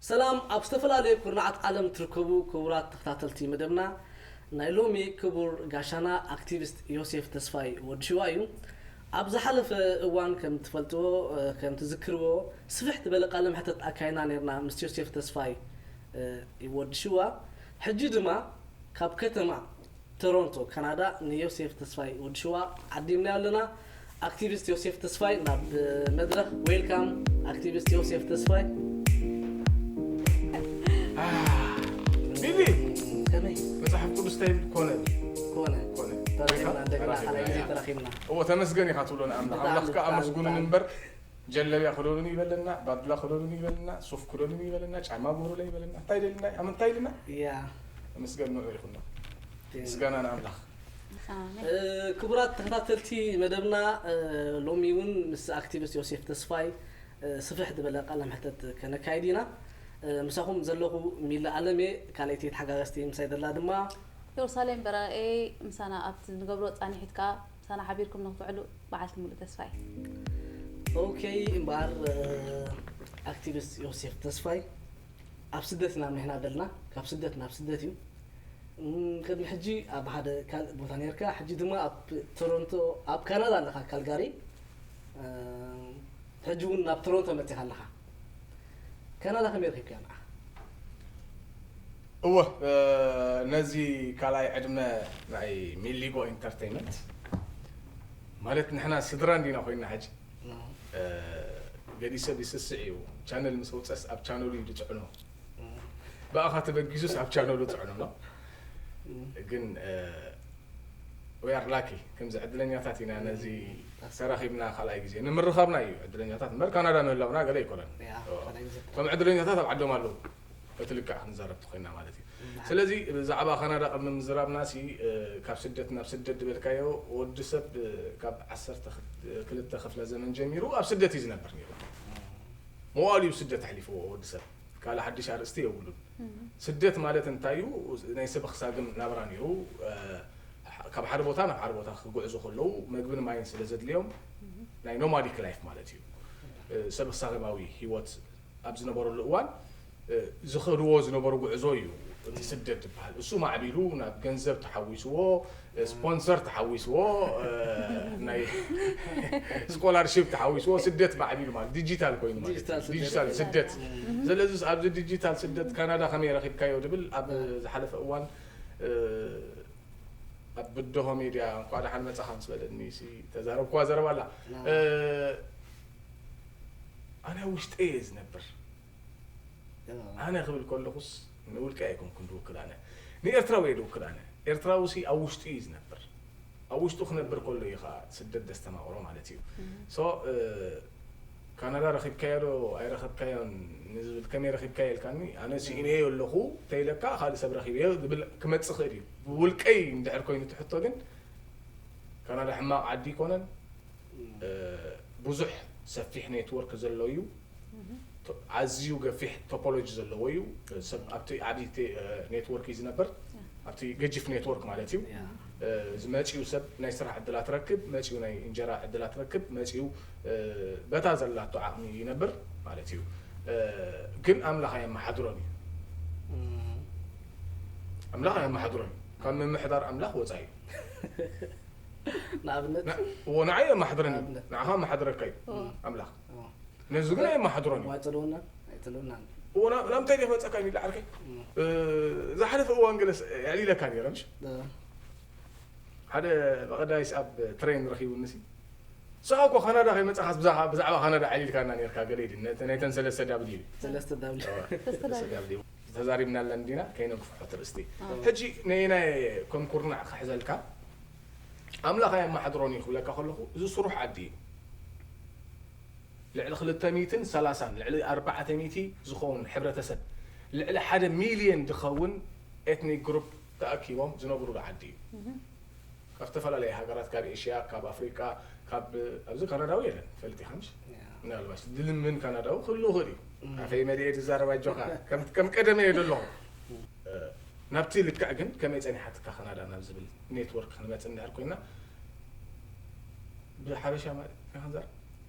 ሰላም ኣብ ዝተፈላለዩ ኩርናዓት ዓለም ትርከቡ ክቡራት ተኸታተልቲ መደብና፣ ናይ ሎሚ ክቡር ጋሻና ኣክቲቪስት ዮሴፍ ተስፋይ ወዲ ሽዋ እዩ። ኣብ ዝሓለፈ እዋን ከም ትፈልጥዎ፣ እ፣ ከም ትዝክርዎ፣ ስፍሕ ዝበለ ቃለ መሕተት ኣካይና ነርና ምስ ዮሴፍ ተስፋይ፣ እ፣ ወዲ ሽዋ። ሕጂ ድማ ካብ ከተማ ቶሮንቶ ካናዳ ንዮሴፍ ተስፋይ ወዲ ሽዋ ዓዲምናዮ ኣለና። ኣክቲቪስት ዮሴፍ ተስፋይ ናብ መድረኽ። ዌልካም ኣክቲቪስት ዮሴፍ ተስፋይ። ሚሊ፣ ከመይ መጽሓፍ ቅዱስ እንታይ ይብል? ኮነ። ኮነ? ኮነ። ተረኺብና እንደገና ተረኺብና፣ ካልኣይ ግዜ ያ። ተረኺብና። እዎ፣ ተመስገን ኢኻ ትብሎ ንኣምላኽ። ብጣዕሚ፣ ኣምላኽ ከኣ ብጣዕሚ፣ ኣመስግኑኒ ብጣዕሚ። እምበር፣ ጀለብያ ክደኑኒ ይበለና፣ ባድላ ክደኑኒ ይበለና፣ ሱፍ ክደኑኒ ይበለና፣ ጫማ ግበሩለይ ይበለና። እንታይ ደልና? ኣመንታ ኢልና? ያ። ተመስገን ንዑ ይኹን። ምስጋና ንኣምላኽ። ኣሜን። እ፣ ክቡራት ተኸታተልቲ መደብና፣ እ፣ ሎሚ እውን ምስ ኣክቲቪስት ዮሴፍ ተስፋይ፣ እ፣ ስፍሕ ዝበለ ቃለ መሕተት ከነካይድ ኢና። እ፣ ምሳኹም ዘለኹ ሚሊ ኣለሜ፣ ካልኣይቲ ተሓጋገዝቲ ምሳይ ዘላ ድማ ኢየሩሳሌም በራኤ ምሳና ኣብቲ ንገብሮ ጻኒሒት ከኣ ምሳና ሓቢርኩም ንክትውዕሉ በዓልቲ ሙሉእ ተስፋ እየ። ኦኬ። እምበኣር፣ እ፣ ኣክቲቪስት ዮሴፍ ተስፋይ፣ ኣብ ስደት ኢና ምሕና ዘለና። ካብ ስደት ናብ ስደት እዩ። እም፣ ቅድሚ ሕጂ ኣብ ሓደ ካልእ ቦታ ነርካ፣ ሕጂ ድማ ኣብ ቶሮንቶ፣ ኣብ ካናዳ ኣለኻ፣ ካልጋሪ። እ፣ ሕጂ እውን ናብ ቶሮንቶ መጺኻ ኣለኻ። ካናዳ ከመይ ረኺብካያ ንዓ? እወ፣ እ፣ ነዚ ካልኣይ ዕድመ ናይ ሚሊጎ ኢንተርቴይመንት፣ ማለት ንሕና ስድራ እንዲና ኮይና ሕጂ፣ እ፣ ገሊኡ ሰብ ይስስዕ እዩ። ቻነል ምስ ኣውጸስ ኣብ ቻነሉ እዩ ዝጽዕኖ። ብኣኻ ተበጊሱስ ኣብ ቻነሉ ጽዕኑ ነው። ግን፣ እ፣ we are lucky፣ ከምዚ ዕድለኛታት ኢና ነዚ ተራኺብና ካልኣይ ግዜ። ንምርኻብና እዩ ዕድለኛታት እምበር ካናዳ ምህላውና ገለ ኣይኮነን። ያ፣ ካልኣይ ግዜ። እቶም ዕድለኛታት ኣብ ዓዶም ኣለዉ። እቲ ልክዕ ክንዛረብ ተኾይና ማለት እዩ። ስለዚ ብዛዕባ ካናዳ ቅድሚ ምዝራብና ሲ፣ እ፣ ካብ ስደት ናብ ስደት ዝበልካዮ፣ ወዲ ሰብ፣ እ፣ ካብ ዓሰርተ ክልተ ክፍለ ዘመን ጀሚሩ ኣብ ስደት እዩ ዝነብር ነይሩ። መዋእሉ እዩ ስደት ኣሕሊፍዎ ወዲ ሰብ። ካልእ ሓድሽ ኣርእስቲ የብሉን። ስደት ማለት እንታይ እዩ? ናይ ሰበኽ ሳግም ናብራ ነይሩ። እ፣ ካብ ሓደ ቦታ ናብ ሓደ ቦታ ክጉዕዙ ከለዉ መግብን ማይን ስለ ዘድልዮም ናይ ኖማዲክ ላይፍ ማለት እዩ። እ፣ ሰበኽ ሳግማዊ ህይወት ኣብ ዝነበረሉ እዋን፣ እ፣ ዝኸድዎ ዝነበሩ ጉዕዞ እዩ እቲ ስደት ዝበሃል። እሱ ማዕቢሉ ናብ ገንዘብ ተሓዊስዎ፣ እ፣ ስፖንሰር ተሓዊስዎ፣ እ፣ ናይ ስኮላርሺፕ ተሓዊስዎ፣ ስደት ማዕቢሉ ማለት ዲጂታል ኮይኑ ማለት እዩ። ዲጂታል ስደት። ዲጂታል ስደት። ስለዚ ኣብዚ ዲጂታል ስደት ካናዳ ከመይ ረኺብካዮ ዝብል ኣብ ዝሓለፈ እዋን፣ እ፣ ኣብ ብድሆ ሜድያ እንኳዕ ደሓን መጻኻ ምስ በለኒ ሲ ተዛረብኩዋ ዘረባ ኣላ። እ፣ ኣነ ውሽጠይ እየ ዝነብር። ኣነ ክብል ከለኹስ ንውልቀ ኣይኮንኩን ዝውክል ኣነ። ንኤርትራዊ እየ ዝውክል ኣነ። ኤርትራዊ ሲ ኣብ ውሽጡ እዩ ዝነብር። ኣብ ውሽጡ ክነብር ከሎ እዩ ኸዓ ስደት ዘስተማቕሮ ማለት እዩ። ሶ፣ እ፣ ካናዳ ረኺብካዮ ዶ ኣይረኸብካዮን ንዝብል፣ ከመይ ረኺብካዮ ኢልካኒ፣ ኣነ ስኢነዮ ኣለኹ ተይለካ ካልእ ሰብ ረኺበዮ ዝብል ክመጽእ ይኽእል እዩ። ብውልቀይ እንድሕር ኮይኑ እቲ ሕቶ ግን፣ ካናዳ ሕማቕ ዓዲ ኣይኮነን። እ፣ ብዙሕ ሰፊሕ ኔትወርክ ዘሎ እዩ። ቶ-፣ ኣዝዩ ገፊሕ ቶፖሎጂ ዘለዎ እዩ። ሰብ ኣብቲ ዓቢ ቴ-፣ እ፣ ኔትወርክ እዩ ዝነብር። ኣብቲ ገጂፍ ኔትወርክ ማለት እዩ። ያ። እ፣ መጺኡ ሰብ ናይ ስራሕ ዕድላት ረክብ፣ መጺኡ ናይ እንጀራ ዕድላት ረክብ፣ መጺኡ፣ እ፣ በታ ዘላቶ ዓቕሚ ይነብር ማለት እዩ። እ፣ ግን ኣምላኽ ኣየመሓድሮን እዩ። እም፣ ኣምላኽ ኣየመሓድሮን እዩ። ካብ ምምሕዳር ኣምላኽ ወጻኢ እዩ። ንኣብነት? ና-፣ እዎ፣ ንዓይ የመሓድረኒ እዩ። ንኣብነት? ንዓኻ መሓድረካ እዩ እዎ። ኣምላኽ። እዎ። ነዚ ግን ኣየመሓድሮን እዩ። እሞ ኣይጸልወናን? ኣይጸልወናን። እዎ፣ ና-፣ ናብ እንታይ ድየ ክመጸካ ኢለ ዓርከይ? እም። እ፣ ዝሓለፈ እዋን ገለስ የዕሊለካ ነይረ፣ ምሽ? እ፣ ሓደ መቐዳይስ ኣብ ትሬን ረኺቡኒ ሲ፣ "ንስኻ እኮ ካናዳ ከይመጻኻስ ብዛዕባ፣ ብዛዕባ ካናዳ ኣዕሊልካና ነይርካ" ገለ ኢሉ፣ ነተ-፣ ናይተን ሰለስተ ዳብሊዩ እዩ። ሰለስተ ዳብሊዩ። እዎ፣ ሰለስተ ዳብሊዩ። ተዛሪብናላ እንዲና፣ ከይነግፍሖ እቲ ርእስቲ። ኣዎ። ሕጂ ነየናይ ኮንኩርና ክሕዘልካ? ኣምላኽ ኣየመሓድሮን እዩ ክብለካ ከለኹ፣ እዚ ስሩሕ ዓዲ እዩ። ልዕሊ ክልተ ሚእትን ሰላሳን፣ ልዕሊ ኣርባዕተ ሚእቲ ዝኸውን ሕብረተሰብ፣ ልዕሊ ሓደ ሚልዮን ዝኸውን ኤትኒክ ግሩፕ ተኣኪቦም ዝነብሩሉ ዓዲ እዩ። ካብ ዝተፈላለየ ሃገራት፣ ካብ ኤሽያ፣ ካብ ኣፍሪቃ፣ ካብ፣ ኣብዚ ካናዳዊ የለን፣ ፈልጥ ኢኻ ምሽ? ያ። ምናልባት ዝልምን ካናዳዊ ክህሉ ይኽእል እዩ። እም። ኣፈይ መሊኤ ዝዛረብ ኣጆኻ፣ ከም፣ ከም ቀደመ እየ ዘለኹ። እ፣ ናብቲ ልክዕ ግን ከመይ ጸኒሓትካ ካናዳ ናብ ዝብል ኔትወርክ ክንመጽእ እንድሕር ኮይና፣ ብሓበሻ ማለት ኢና ክንዛረብ?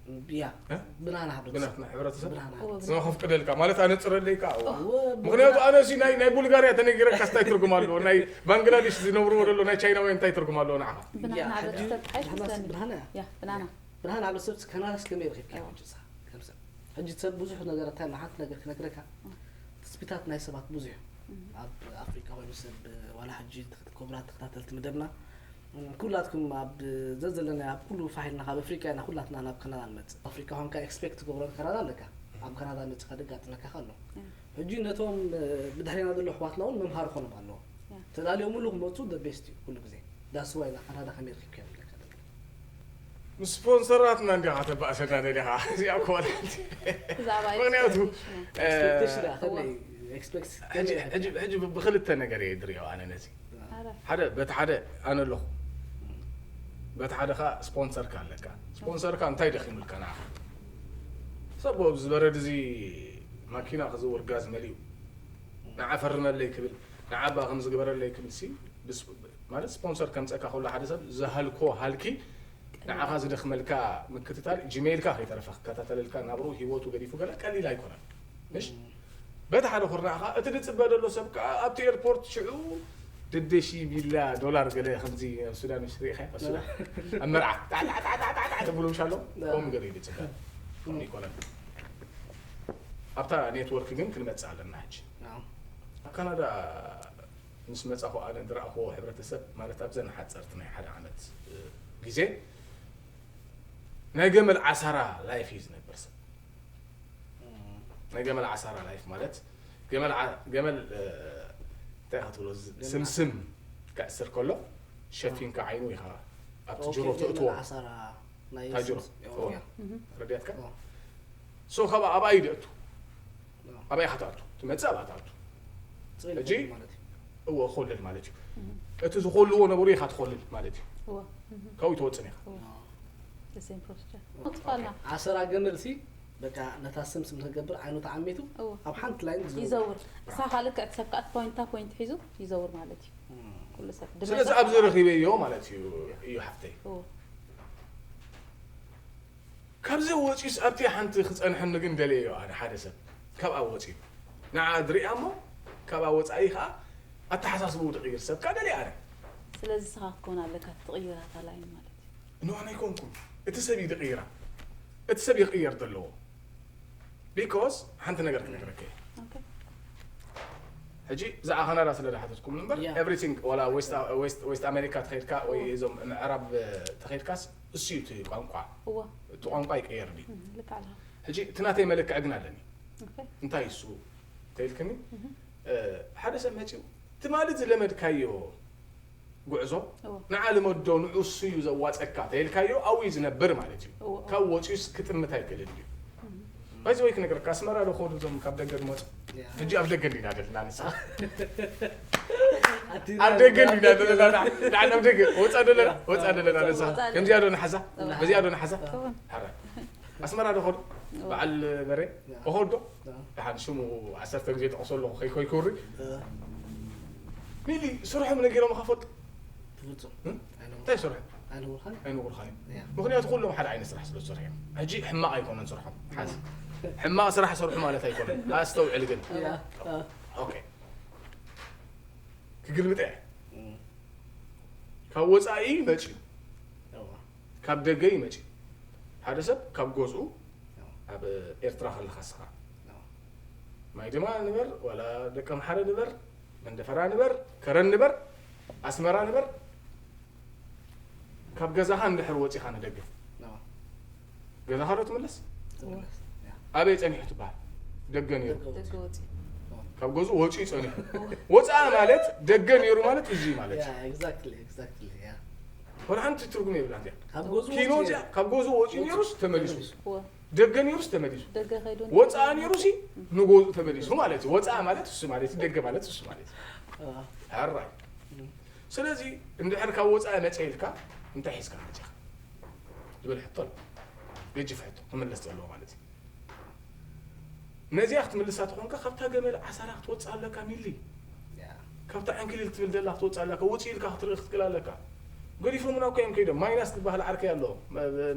ያ እ? ብናና ሕብረተሰብ ብናትና ሕብረተሰብ ብናና እዎ፣ ዝመኸፍቅደልካ ማለት ኣነ ፅረለይካ እዎ እዎ፣ ምክንያቱ ኣነ ሲ ናይ ናይ ቡልጋርያ ተነጊረካስ እንታይ ትርጉም ኣለዎ? ናይ ባንግላዴሽ ዝነብርዎ ዘሎ ናይ ቻይናውያን እንታይ ትርጉም ኣለዎ ንዓኻ? ብናና ያ፣ ሕብረተሰብ ተሓይሽ ብናና መስለኒ ብናና ያ ያ ብናና ብርሃን ኣብ ሰብ ከናዳስ ከመይ ረኺብካ እዎ። ሕጂ ንሳ ከም ሰብ ሕጂ ሰብ ብዙሕ ነገር እንታይ ሓንቲ ነገር ክነግረካ ትፅቢታት ናይ ሰባት ብዙሕ እዩ ኣብ ኣፍሪካ ኮይኑ ሰብ ዋላ ሕጂ ክቡራት ተኸታተልቲ መደብና ኩላትኩም ኣብ ዘዘለና ኣብ ኩሉ ፋሕ ኢልና ካብ ኣፍሪካ ኢና ኩላትና ናብ ካናዳ ንመፅእ ኣፍሪካ ኮንካ ኤክስፔክት ትገብሮ ካናዳ ኣለካ ኣብ ካናዳ መፅካ ደጋጥመካ ኣሎ ሕጂ ነቶም ብድሕሬና ዘለዉ ኣሕዋትና እውን መምሃሪ ኮኖም ኣለዎ ተዳልዮምሉ ክመፁ the best እዩ ኩሉ ግዜ that's why ኢና ካናዳ ከመይ ረኪብካ ይብለካ ምስ ስፖንሰራትና እንዲኻ ተባእሰና ደሊኻ እዚኣ ኮላ ብዛዕባ ምክንያቱ ኤክስፔክቴሽን expectation ከመይ expect ሕጂ ብክልተ ነገር እየ ድሪኦ ኣነ ነዚ ኣረ ሓደ በቲ ሓደ ኣነ ኣለኹ በቲ ሓደ ከዓ ስፖንሰርካ ኣለካ ስፖንሰርካ እንታይ ደኺሙልካ ንዓኻ ሰብ ኣብዚ በረድ እዚ ማኪና ክዝውር ጋዝ መሊኡ ንዓ ፈርመለይ ክብል ንዓ ባ ከም ዝግበረለይ ክብል ሲ ብስ- ማለት ስፖንሰር ከምፀካ ከሎ ሓደ ሰብ ዝሃልኮ ሃልኪ ንዓኻ ዝደኽመልካ ምክትታል ጂሜይልካ ከይተረፈ ክከታተለልካ ናብሩ ሂወቱ ገዲፉ ገለ ቀሊል ኣይኮነን ምሽ በቲ ሓደ ኩርናዕኻ እቲ ዝፅበ ዘሎ ሰብ ከዓ ኣብቲ ኤርፖርት ሽዑ ደደሺ ቢላ ዶላር ገለ ከምዚ ኣብ ሱዳን ምሽ ርኢኻ ኣብ ሱዳን ኣብ መርዓ ጣዕጣዕጣዕጣዕጣዕ ተብሉ ምሽ ኣሎ ከምኡ ገለ እዩ ዝፅበ ከምኡ ይኮነን ኣብታ ኔትወርክ ግን ክንመፅእ ኣለና ሕጂ ኣብ ካናዳ ምስ መፃኹ ኣነ ዝረኣኽዎ ሕብረተሰብ ማለት ኣብዘን ሓፀርቲ ናይ ሓደ ዓመት ግዜ ናይ ገመል ዓሳራ ላይፍ እዩ ዝነብር ሰብ ናይ ገመል ዓሳራ ላይፍ ማለት ገመል ዓ- ገመል እ፣ እንታይ ኢኻ ትብሎ ዝ- ስምስም ክዕስር ከሎ ሸፊንካ ዓይኑ ኢኻ ኣብቲ ጅሮ ትእትዎ ታጅሮ ረድያትካ ሶ ካብ ኣብኣ እዩ ደእቱ ኣብኣ ኢኻ ትኣቱ ትመፅእ ኣብኣ ትኣቱ ሕጂ እዎ ኮልል ማለት እዩ እቲ ዝኮልዎ ነበሩ ኢኻ ትኮልል ማለት እዩ እዎ ካብኡ ትወፅን ኢኻ the same procedure ትፋልና ዓሰራ ገመል ሲ በቃ ነታ ስምስም ተገብር ዓይኑ ተዓሚቱ እዎ ኣብ ሓንቲ ላይን ዝዘውር ይዘውር እሳ ካልእ ክዕት ሰብ ከኣት ፖይንታ ፖይንት ሒዙ ይዘውር ማለት እዩ ኩሉ ሰብ ስለዚ ኣብዚ ረኺበዮ ማለት እዩ እዩ ሓፍተይ እዎ ካብዚ ወፂኡስ ኣብቲ ሓንቲ ክፀንሐኒ ግን ደለዮ ኣነ ሓደ ሰብ ካብኣ ወፂኡ ንዓ ድሪኣ እሞ ካብኣ ወፃኢ ከዓ ኣተሓሳስብኡ ድቕይር ሰብ ከዓ ደልየ ኣነ ስለዚ ስኻ ክትኮን ኣለካ ትቕይራታ ላይን ማለት እዩ ንዋና ኣይኮንኩን እቲ ሰብ እዩ ድቕይራ እቲ ሰብ ይቕየር ዘለዎ ቢኮዝ ሓንቲ ነገር ክነግረከ እየ ኦኬ ሕጂ ብዛዕባ ካናዳ ስለ ዝሓተትኩም እምበር Yeah. ኤቭሪቲንግ ዋላ ዌስት ኣሜሪካ ተኸድካ ወይ እዞም ምዕራብ ተኸድካስ እሱ እዩ እቲ ቋንቋ እዎ እቲ ቋንቋ ይቀየር ድዩ እም፣ ልክዕ ኣለኻ ሕጂ እቲ ናተይ መለክዒ ግን ኣለኒ ኦኬ እንታይ እሱ ተይልክኒ እ፣ ሓደ ሰብ መፂኡ ትማሊ ዝለመድካዮ ጉዕዞ እዎ ንዓ ልመዶ ንዑሱ እዩ ዘዋፀካ ተይልካዮ ኣብኡ እዩ ዝነብር ማለት እዩ እዎ ካብ ወፂኡስ ክጥምት ኣይክእልን እዩ ባይዚ ወይ ክነግረካ ኣስመራ ዶ ከዱ እዞም ካብ ደገ ዝመፁ ሕጂ ኣብ ደገ እንዲና ዘለና ንሳ ኣብ ደገ እንዲና ዘለና ንዓ ኣብ ደገ ወፃ ደለና ወፃ ደለና ንሳ ከምዚኣ ዶ ንሓዛ በዚኣ ዶ ንሓዛ ሓራይ ኣስመራ ዶ ከዱ በዓል በሬ ኦኸዶ ደሓን ሽሙ ዓሰርተ ግዜ ጠቕሶ ኣለኹ ከይኮይ ክውሪ ሚሊ ስርሖም ነጊሮም ኸፈልጡ ብፍፁም እንታይ ስርሑ ኣይነውርኻን ኣይነግርኻን ያ ምክንያቱ ኩሎም ሓደ ዓይነት ስራሕ ስለ ዝሰርሑ እዮም ሕጂ ሕማቕ ኣይኮነን ስርሖም ሓዝ ሕማቕ ስራሕ ሰርሑ ማለት ኣይኮነን ኣስተውዕል ግን ያ ኦኬ ክግልብጠ እየ ካብ ወፃኢ መፅዩ ካብ ደገ ይመፅዩ ሓደ ሰብ ካብ ገዝኡ ኣብ ኤርትራ ከለካ ስኻ ማይ ድማ ንበር ዋላ ደቂ ኣምሓረ ንበር መንደፈራ ንበር ከረን ንበር ኣስመራ ንበር ካብ ገዛኻ እንድሕር ወፂኻ ንደገ ገዛኻ ዶ ትምለስ ኣበይ ፀኒሑ ትበሃል ደገ ነይሩ ደገ ወፂ ካብ ገዝኡ ወፂኡ ፀኒሑ ወፃ ማለት ደገ ነይሩ ማለት እዚ ማለት እዩ Yeah, exactly, exactly, yeah. ወላ ሓንቲ ትርጉም የብላ እዚኣ ካብ ገዝኡ ኪኖ ወፂኡ እዚኣ ካብ ገዝኡ ወፂኡ ነይሩስ ተመሊሱ እወ ደገ ነይሩስ ተመሊሱ ደገ ከይዱ ወፃ ነይሩሲ ንጎዝኡ ተመሊሱ ማለት እዩ ወፃ ማለት እሱ ማለት እዩ ደገ ማለት እሱ ማለት እዩ ኣዎ። ሕራይ ስለዚ እንድሕር ካብ ወፃኢ መፀ ኢልካ እንታይ ሒዝካ መፂኻ ዝብል ሕቶ ኣሎ ገጅፍ ሕቶ ክምለስ ዘለዎ ማለት እዩ ነዚኣ ክትምልሳ ተኾንካ ካብታ ገመል ዓሳራ ክትወፅእ ኣለካ ሚሊ Yeah. ካብታ ዕንክሊል ትብል ዘላ ክትወፅእ ኣለካ ውፅእ ኢልካ ክትርኢ ክትክእል ኣለካ ገዲፎምና እኮ እዮም ከይዶም። ማይናስ ዝበሃል ዓርከይ ኣሎ፣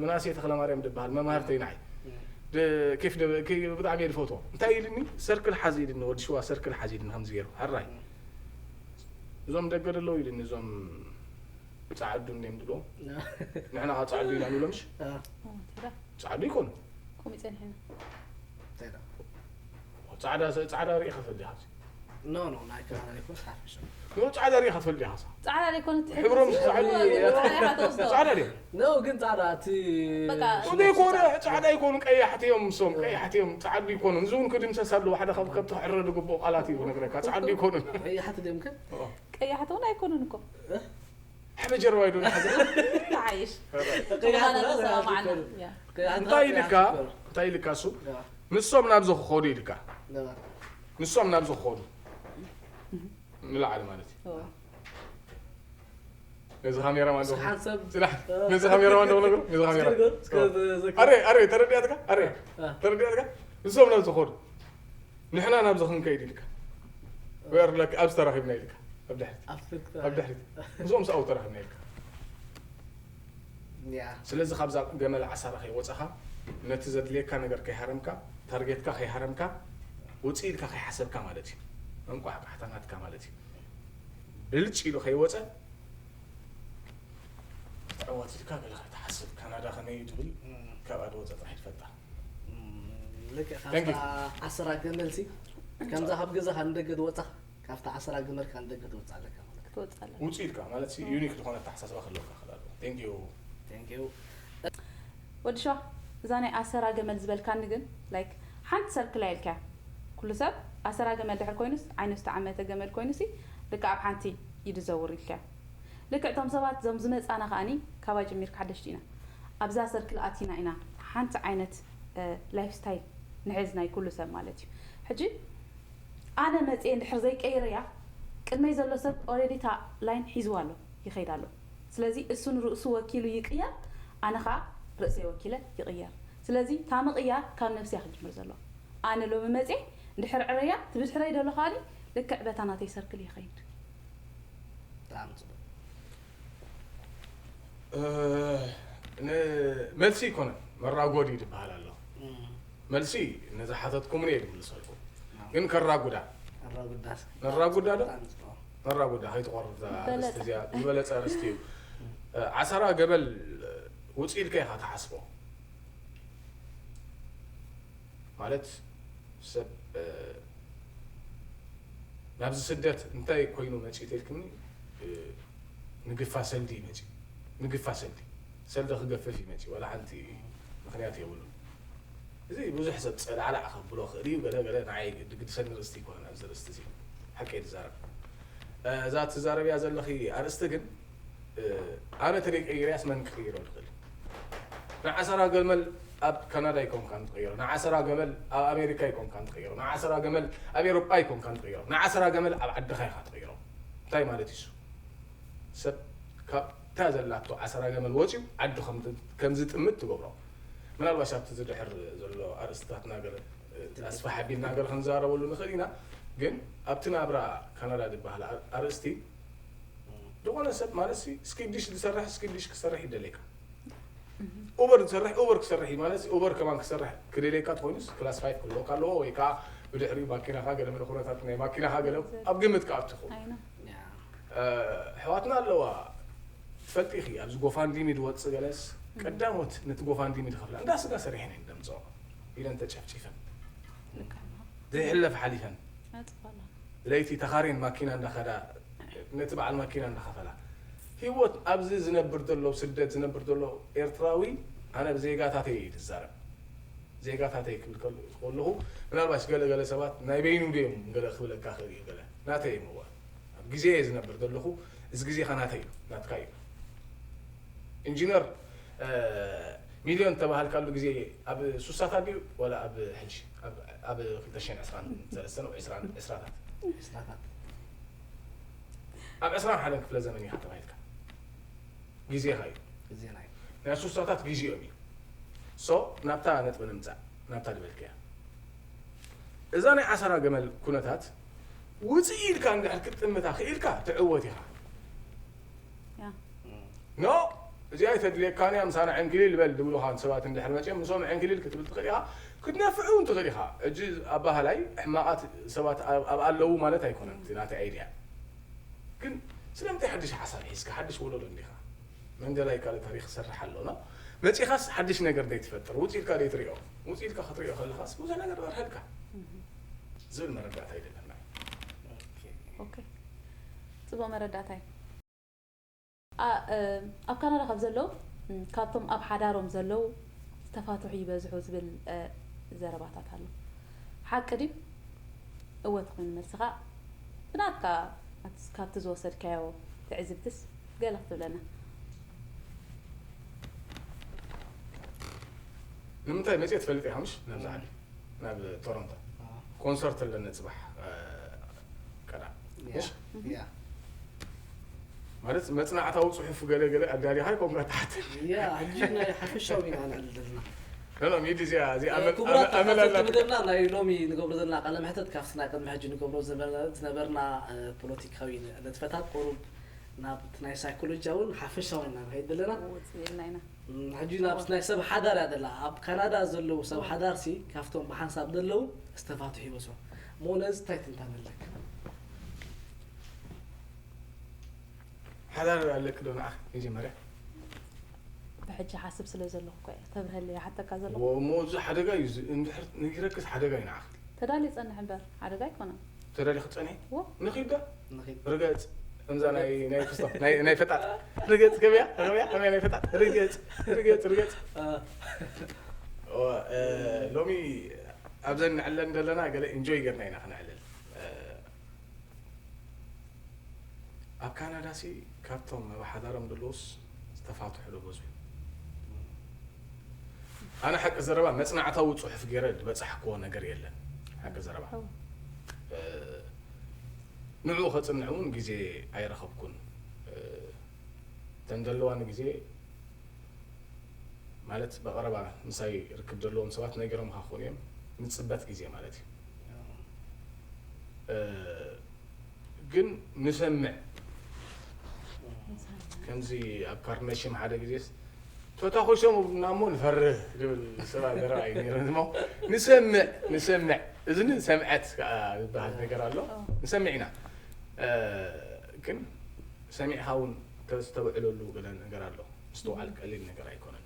ምናሴ ተኽለማርያም ዝበሃል መማህርተይ ንዓይ። ደ- ኬፍ ደ- ኬ- ብጣዕሚ እየ ዝፈትዎ። እንታይ ኢልኒ? ሰርክል ሓዝ ኢልኒ፣ ወዲ ሽዋ ሰርክል ሓዝ ኢልኒ ከምዚ ገይሩ። ሕራይ፣ እዞም ደገ ደለዉ ኢልኒ፣ እዞም ጻዕዱ እንዲም ድሎ፣ ንሕና ኸዓ ጻዕዱ ኢና ንብሎምሽ። ጸዓዱ ይኮኑ። ከምኡ ይጸንሕና። ጻዕዳ ጻዕዳ ሪኢኻ ትፈልጥ ዲኻ? ኖ ኖ ናይ ከማና ይኮን ሳፊ ሸ ኖ ጻዕዳ ሪኢኻ ትፈልጥ ዲኻ? ጻዕዳ ዘይኮነ እቲ ሕብሮም ሕብሪ ጻዕዳ እዩ። ጻዕዳ ኢኻ ትወስዶ። ጻዕዳ ድዮም? ኖ ግን ጻዕዳ እቲ በቃ ዘይኮነ ጻዕዳ ይኮኑ፣ ቀያሕቲ እዮም፣ እሶም ቀያሕቲ እዮም። ጻዓዱ ይኮኑ። ንዝውን ክድምሰስ ኣለዎ። ሓደ ካብ ከብቲ ክዕረ ድግብኦ ቃላት እዩ ክነግረካ። ጻዓዱ ይኮኑ። ቀያሕቲ ድዮም ከ ቀያሕቲ እውን ኣይኮኑን እኮ። ሕበ ጀርባ ይዶ ንሓዘ። ተዓይሽ ቀያሕቲ ተባና ነው ተሰማማዕና። ያልኩት። ያ። ቀያሕቲ እንታይ ነው ኢልካ? ያልኩት። እንታይ ኢልካ እሱ? ያ ንሶም ናብዚ ክኸዱ ኢልካ። ነባ ንሶም ናብዚ ክኸዱ ንላዕሊ ማለት እዩ። ኦ። ነዚ ካሜራ ማን ደው ሓንሰብ ስራሕ ነዚ ካሜራ ማን ደው ነገሩ ነዚ ካሜራ እስክርግር እስከ ዘካ ኣረ ኣረ ተረዲኣትካ ኣረ አ። ተረዲኣትካ ንሶም ናብዚ ክኸዱ ንሕና ናብዚ ክንከይድ ኢልካ ወር ለክ ኣብዚ ተራኺብና ኢልካ ኣብ ድሕሪት ኣፍልክታ ኣብ ድሕሪት ንሶም ሰኣው ተራኺብና ኢልካ ያ ስለዚ ካብዛ ገመል ዓሳራ ከይወፃኻ ነቲ ዘድልየካ ነገር ከይሃረምካ ታርጌትካ ከይሃረምካ ውፅእ ኢልካ ከይሓሰብካ ማለት እዩ። መንቋሕቋሕታ ናትካ ማለት እዩ። ብልጭ ኢሉ ከይወፀ ክትዕወት ኢልካ ገለ ክትሓስብ ካናዳ ከመይ እዩ ትብል ካብኣ ዝወፀ ጥራሕ ይፈልጣ። ልክዕ Thank you. ካብታ ዓሰራ ገመልሲ ከምዛ ካብ ገዛኻ ንደገ ዝወፃኻ ካብታ ዓሰራ ገመልካ ንደገ ትወፅእ ኣለካ ማለት እዩ። ትወፅእ ኣለካ። ውፅእ ኢልካ ማለት ዩኒክ ዝኾነ ኣተሓሳስባ ክህልወካ ክእል ኣለዎ። Thank you። Thank you። ወዲ ሸዋ እዛ ናይ ኣሰራ ገመል ዝበልካኒ ግን ላይክ ሓንቲ ሰርክል ኣይ ኢልካያ። ኩሉ ሰብ ኣሰራ ገመል ድሕር ኮይኑስ ዓይኑ ዝተዓመተ ገመል ኮይኑሲ ልክዕ ኣብ ሓንቲ ኢዱ ዘውር ኢልካያ። ልክዕ እቶም ሰባት እዞም ዝመፃና ከኣኒ ካባይ ጀሚርካ ሓደሽቲ ኢና ኣብዛ ሰርክል ኣቲና ኢና ሓንቲ ዓይነት ላይፍ ስታይል ንሕዝ ናይ ኩሉ ሰብ ማለት እዩ። ሕጂ ኣነ መፅየ እንድሕር ዘይቀይረያ ቅድመይ ዘሎ ሰብ ኦሬዲ እታ ላይን ሒዝዋ ኣሎ ይኸይድ ኣሎ። ስለዚ እሱ ንርእሱ ወኪሉ ይቅየር፣ ኣነ ከዓ ርእሰይ ወኪለ ይቕየር። ስለዚ እታ ምቕያር ካብ ነብስያ ክጅምር ዘለዎ። ኣነ ሎሚ መፅየ እንድሕር ዕረያ ትብድሕረይ ደሎ ከኣኒ ልክዕ በታ ናተይ ሰርክል ይኸይድ። ብጣዕሚ ፅቡቅ። እ፣ ን- መልሲ ይኮነ መራጎዲ ዝበሃል ኣሎ። እም፣ መልሲ ነዚ ሓተትኩምኒ እየ ዝምልሰልኩም። ግን ከራጉዳ ኣራጉዳስ ነራጉዳ ዶ? ብጣዕሚ ፅቡቅ። መራጉዳ ከይትቆርብ እዛ ዝበለጸ። ኣርእስቲ እዚኣ ዝበለጸ ኣርእስቲ እዩ። እ፣ ዓሰራ ገመል ውፅእ ኢልካ ኢኻ ትሓስቦ ማለት ሰብ እ፣ ናብዚ ስደት እንታይ ኮይኑ መፂኡ ተልክኒ እ፣ ምግፋ ሰልዲ እዩ መፂኡ። ምግፋ ሰልዲ ሰልዲ ክገፍፍ እዩ መፂኡ። ዋላ ሓንቲ ምክንያት የብሉን። እዚ ብዙሕ ሰብ ፀላዕላዕ ከብሎ ክእል እዩ። ገለ ገለ ንዓይ ግድሰኒ ርእስቲ ይኮነን ኣብዚ ርእስቲ እዚ ሓቂ እየ ዝዛረብ። እ፣ እዛ ትዛረብያ ዘለኺ ኣርእስቲ ግን እ፣ ኣነ ተደይ ቀይርያስ መን ክቅይሮ ዝኽእል? ንዓሰራ ገመል ኣብ ካናዳ ኣይኮንካን ትቕይሮ። ንዓሰራ ገመል ኣብ ኣሜሪካ ኣይኮንካን ትቕይሮ። ንዓሰራ ገመል ኣብ ኤሮጳ ኣይኮንካን ትቕይሮ። ንዓሰራ ገመል ኣብ ዓድኻ ኢኻ ትቕይሮ። እንታይ ማለት እዩ እሱ? ሰብ ካብታ ዘላቶ ዓሰራ ገመል ወፂኡ ዓዱ ከም ከም ዝጥምት ትገብሮ። ምናልባሽ ኣብቲ ዝድሕር ዘሎ ኣርእስትታት ናገር ኣስፋሕ ኣቢልና ገር ክንዛረበሉ ንኽእል ኢና። ግን ኣብቲ ናብራ ካናዳ ዝበሃል ኣር- ኣርእስቲ ዝኾነ ሰብ ማለት ሲ ስኪዲሽ ዝሰርሕ ስኪዲሽ ክሰርሕ ይደለካ። ኡበር ዝሰርሕ ኡበር ክሰርሕ እዩ ማለት ሲ ኡበር ከማን ክሰርሕ ክደለካ ትኾይኑስ ክላስ ፋይቭ ክህልወካ ኣለዎ ወይ ከዓ ብድሕሪኡ ማኪናኻ ገለ መለ ኩነታት ናይ ማኪናኻ ገለ ኣብ ግምት ክኣቱ ይኸውን። ኣይና ያ እ፣ ኣሕዋትና ኣለዋ ትፈልጢ ኢኺ ኣብዚ ጎፋንዲሚ ዝወፅእ ገለስ ቀዳሞት ነቲ ጎፋንዲሚ ዝኸፍላ እንዳ ስጋ ሰሪሐን እየን ደምፅኦ ኢለን ተጨፍጪፈን ልክዕና ዘይሕለፍ ሓሊፈን ኣፅፋላ ለይቲ ተኻሬን ማኪና እንዳኸዳ ነቲ በዓል ማኪና እንዳኸፈላ ህይወት ኣብዚ ዝነብር ዘሎ ስደት ዝነብር ዘሎ ኤርትራዊ ኣነ ብዜጋታተይ እዩ ዝዛረብ። ዜጋታተይ ክብል ከል- ከለኹ ምናልባሽ ገለ ገለ ሰባት ናይ በይኑ ድዮም ገለ ክብለካ ክእል እዩ ገለ ናተይ እዮም እዋ ኣብ ግዜ እየ ዝነብር ዘለኹ እዚ ግዜኻ ናተይ እዩ ናትካ እዩ። ኢንጂነር እ፣ ሚልዮን ተባሃልካሉ ግዜ ኣብ ሱሳታት ድዩ ዋላ ኣብ ሕጂ ኣብ- ኣብ ክልተ ሽሕን ዕስራን ሰለስተን ወይ ዕስራን ዕስራታት ስራታት ኣብ ዕስራን ሓደን ክፍለ ዘመን ኢኻ ተባሂልካ ግዜኻ እዩ ግዜና እዩ። ናይ ሱሳታት ግዜኦም እዩ። ሶ ናብታ ነጥቢ ንምፃእ ናብታ ዝበልክያ እዛ ናይ ዓሰራ ገመል ኩነታት ውፅእ ኢልካ እንድሕር ክትጥምታ ክኢልካ ትዕወት ኢኻ። ያ እም፣ ኖ፣ እዚኣ ኣይተድልየካን እያ፣ ምሳና ዕንክሊል በል ዝብሉኻ ሰባት እንድሕር መፅዮም፣ ንሶም ዕንክሊል ክትብል ትኽእል ኢኻ፣ ክትነፍዕ እውን ትኽእል ኢኻ። ሕጂ ኣባህላይ ሕማቓት ሰባት ኣብ ኣብ ኣለዉ ማለት ኣይኮነን፣ እቲ ናተይ ኣይድያ። ግን ስለምንታይ ሓድሽ ሓሳብ ሒዝካ፣ ሓድሽ ወለዶ እንዲኻ? መንደላይ ካልእ ታሪኽ ክሰርሕ ኣሎ፣ ኖ? መፂኻስ ሓድሽ ነገር ደይትፈጥር፣ ውፅ ኢልካ ደይትሪኦ? ውፅ ኢልካ ክትሪኦ ከለኻስ ብዙሕ ነገር በርሀልካ ዝብል መረዳእታ ይደለና። ኦኬ፣ ፅቡቕ መረዳእታ እዩ። ኣ- እ፣ ኣብ ካናዳ ካብ ዘለዉ ም፣ ካብቶም ኣብ ሓዳሮም ዘለዉ ዝተፋትሑ ይበዝሑ ዝብል እ፣ ዘረባታት ኣሎ። ሓቂ ድዩ? እወ ተኾይኑ መልስኻ ብናትካ ኣት- ካብቲ ዝወሰድካዮ ትዕዝብትስ ገለ ክትብለና። ንምንታይ መፅየ ትፈልጥ ኢኻ ምሽ ናብዚ ዓዲ ናብ ቶሮንቶ ኮንሰርት ኣለኒ ፅባሕ ቀዳም ምሽ ያ ማለት መፅናዕታዊ ፅሑፍ ገለ ገለ ኣዳሊኻ ይኮንካ ትሓት ያ ሕጂ ናይ ሓፈሻዊ ኢና ንዕልል ዘለና ኖ ኖ ሚዲ እዚኣ እዚኣ ኣመል- ክቡራት ኣመል- ኣመል ተኸታተልቲ ኣላ መደብና ናይ ሎሚ ንገብሮ ዘለና ቃለ መሕተት ካብቲ ናይ ቅድሚ ሕጂ ንገብሮ ዝነበ- ዝነበርና እ፣ ፖለቲካዊ ንጥፈታት ቁሩብ ናብ እቲ ናይ ሳይኮሎጂ እውን ሓፈሻዊ ኢና ንኸይድ ዘለና ውፅእ ኢልና ኢና። እም፣ ሕጂ ናብ ናይ ሰብ ሓዳር እያ ዘላ ኣብ ካናዳ ዘለዉ ሰብ ሓዳር ሲ ካብቶም ብሓንሳብ ዘለዉ ዝተፋትሑ ይበዝሑ እሞ ነዚ እንታይ ትንታን ኣለካ ሓዳር ኣለክ ዶ ንዓኽ መጀመርያ ብሕጂ ሓስብ ስለ ዘለኹ እኮ እየ ተብርሀለይ ሓተካ ዘለኹ። እሞ እዚ ሓደጋ እዩ እዚ እንድሕር ነጊረክስ ሓደጋ እዩ ንዓኽ ተዳልዩ ጸንሕ እምበር ሓደጋ ኣይኮነን። ተዳሊ ክፀንሒ ዎ። ንኺድ ዶ ንኺድ ርገፅ ከምዛ ናይ ናይ ክስቶ ናይ ናይ ፈጣጥ ርገፅ ገበያ ገበያ ከመይ ናይ ፈጣጥ ርገፅ ርገፅ ርገፅ እ፣ ኦ፣ እ፣ ሎሚ ኣብዘን ንዕለን ዘለና ገለ ኢንጆይ ገርና ኢና ክነዕልል እ፣ ኣብ ካናዳ ሲ ካብቶም ኣብ ሓዳሮም ዘለውስ ዝተፋትሑ ዶ በዝሑ ኣነ ሓቂ ዘረባ መፅናዕታዊ ፅሑፍ ገይረ ዝበፃሕክዎ ነገር የለን ሓቂ ዘረባ እው። እ፣ ንዕኡ ከፅንዕ እውን ግዜ ኣይረኸብኩን እ፣ እተን ዘለዋኒ ግዜ ማለት ብቐረባ ምሳይ ርክብ ዘለዎም ሰባት ነጊሮምኻ ክኾኑ እዮም ንፅበት ግዜ ማለት እዩ እ፣ ግን ንሰምዕ ከምዚ ኣብ ካርነሽም ሓደ ግዜ ተታኾሶም እብሉና እሞ ንፈርህ ዝብል ሰባት ዘረባ እዩ ነይሩ እሞ ንሰምዕ ንሰምዕ እዝኒ ሰምዐት ከዓ ዝበሃል ነገር ኣሎ ንሰምዕ ኢና እ፣ ግን ሰሚዕኻ እውን ተስተውዕለሉ ገለ ነገር ኣሎ ምስትውዓል ቀሊል ነገር ኣይኮነን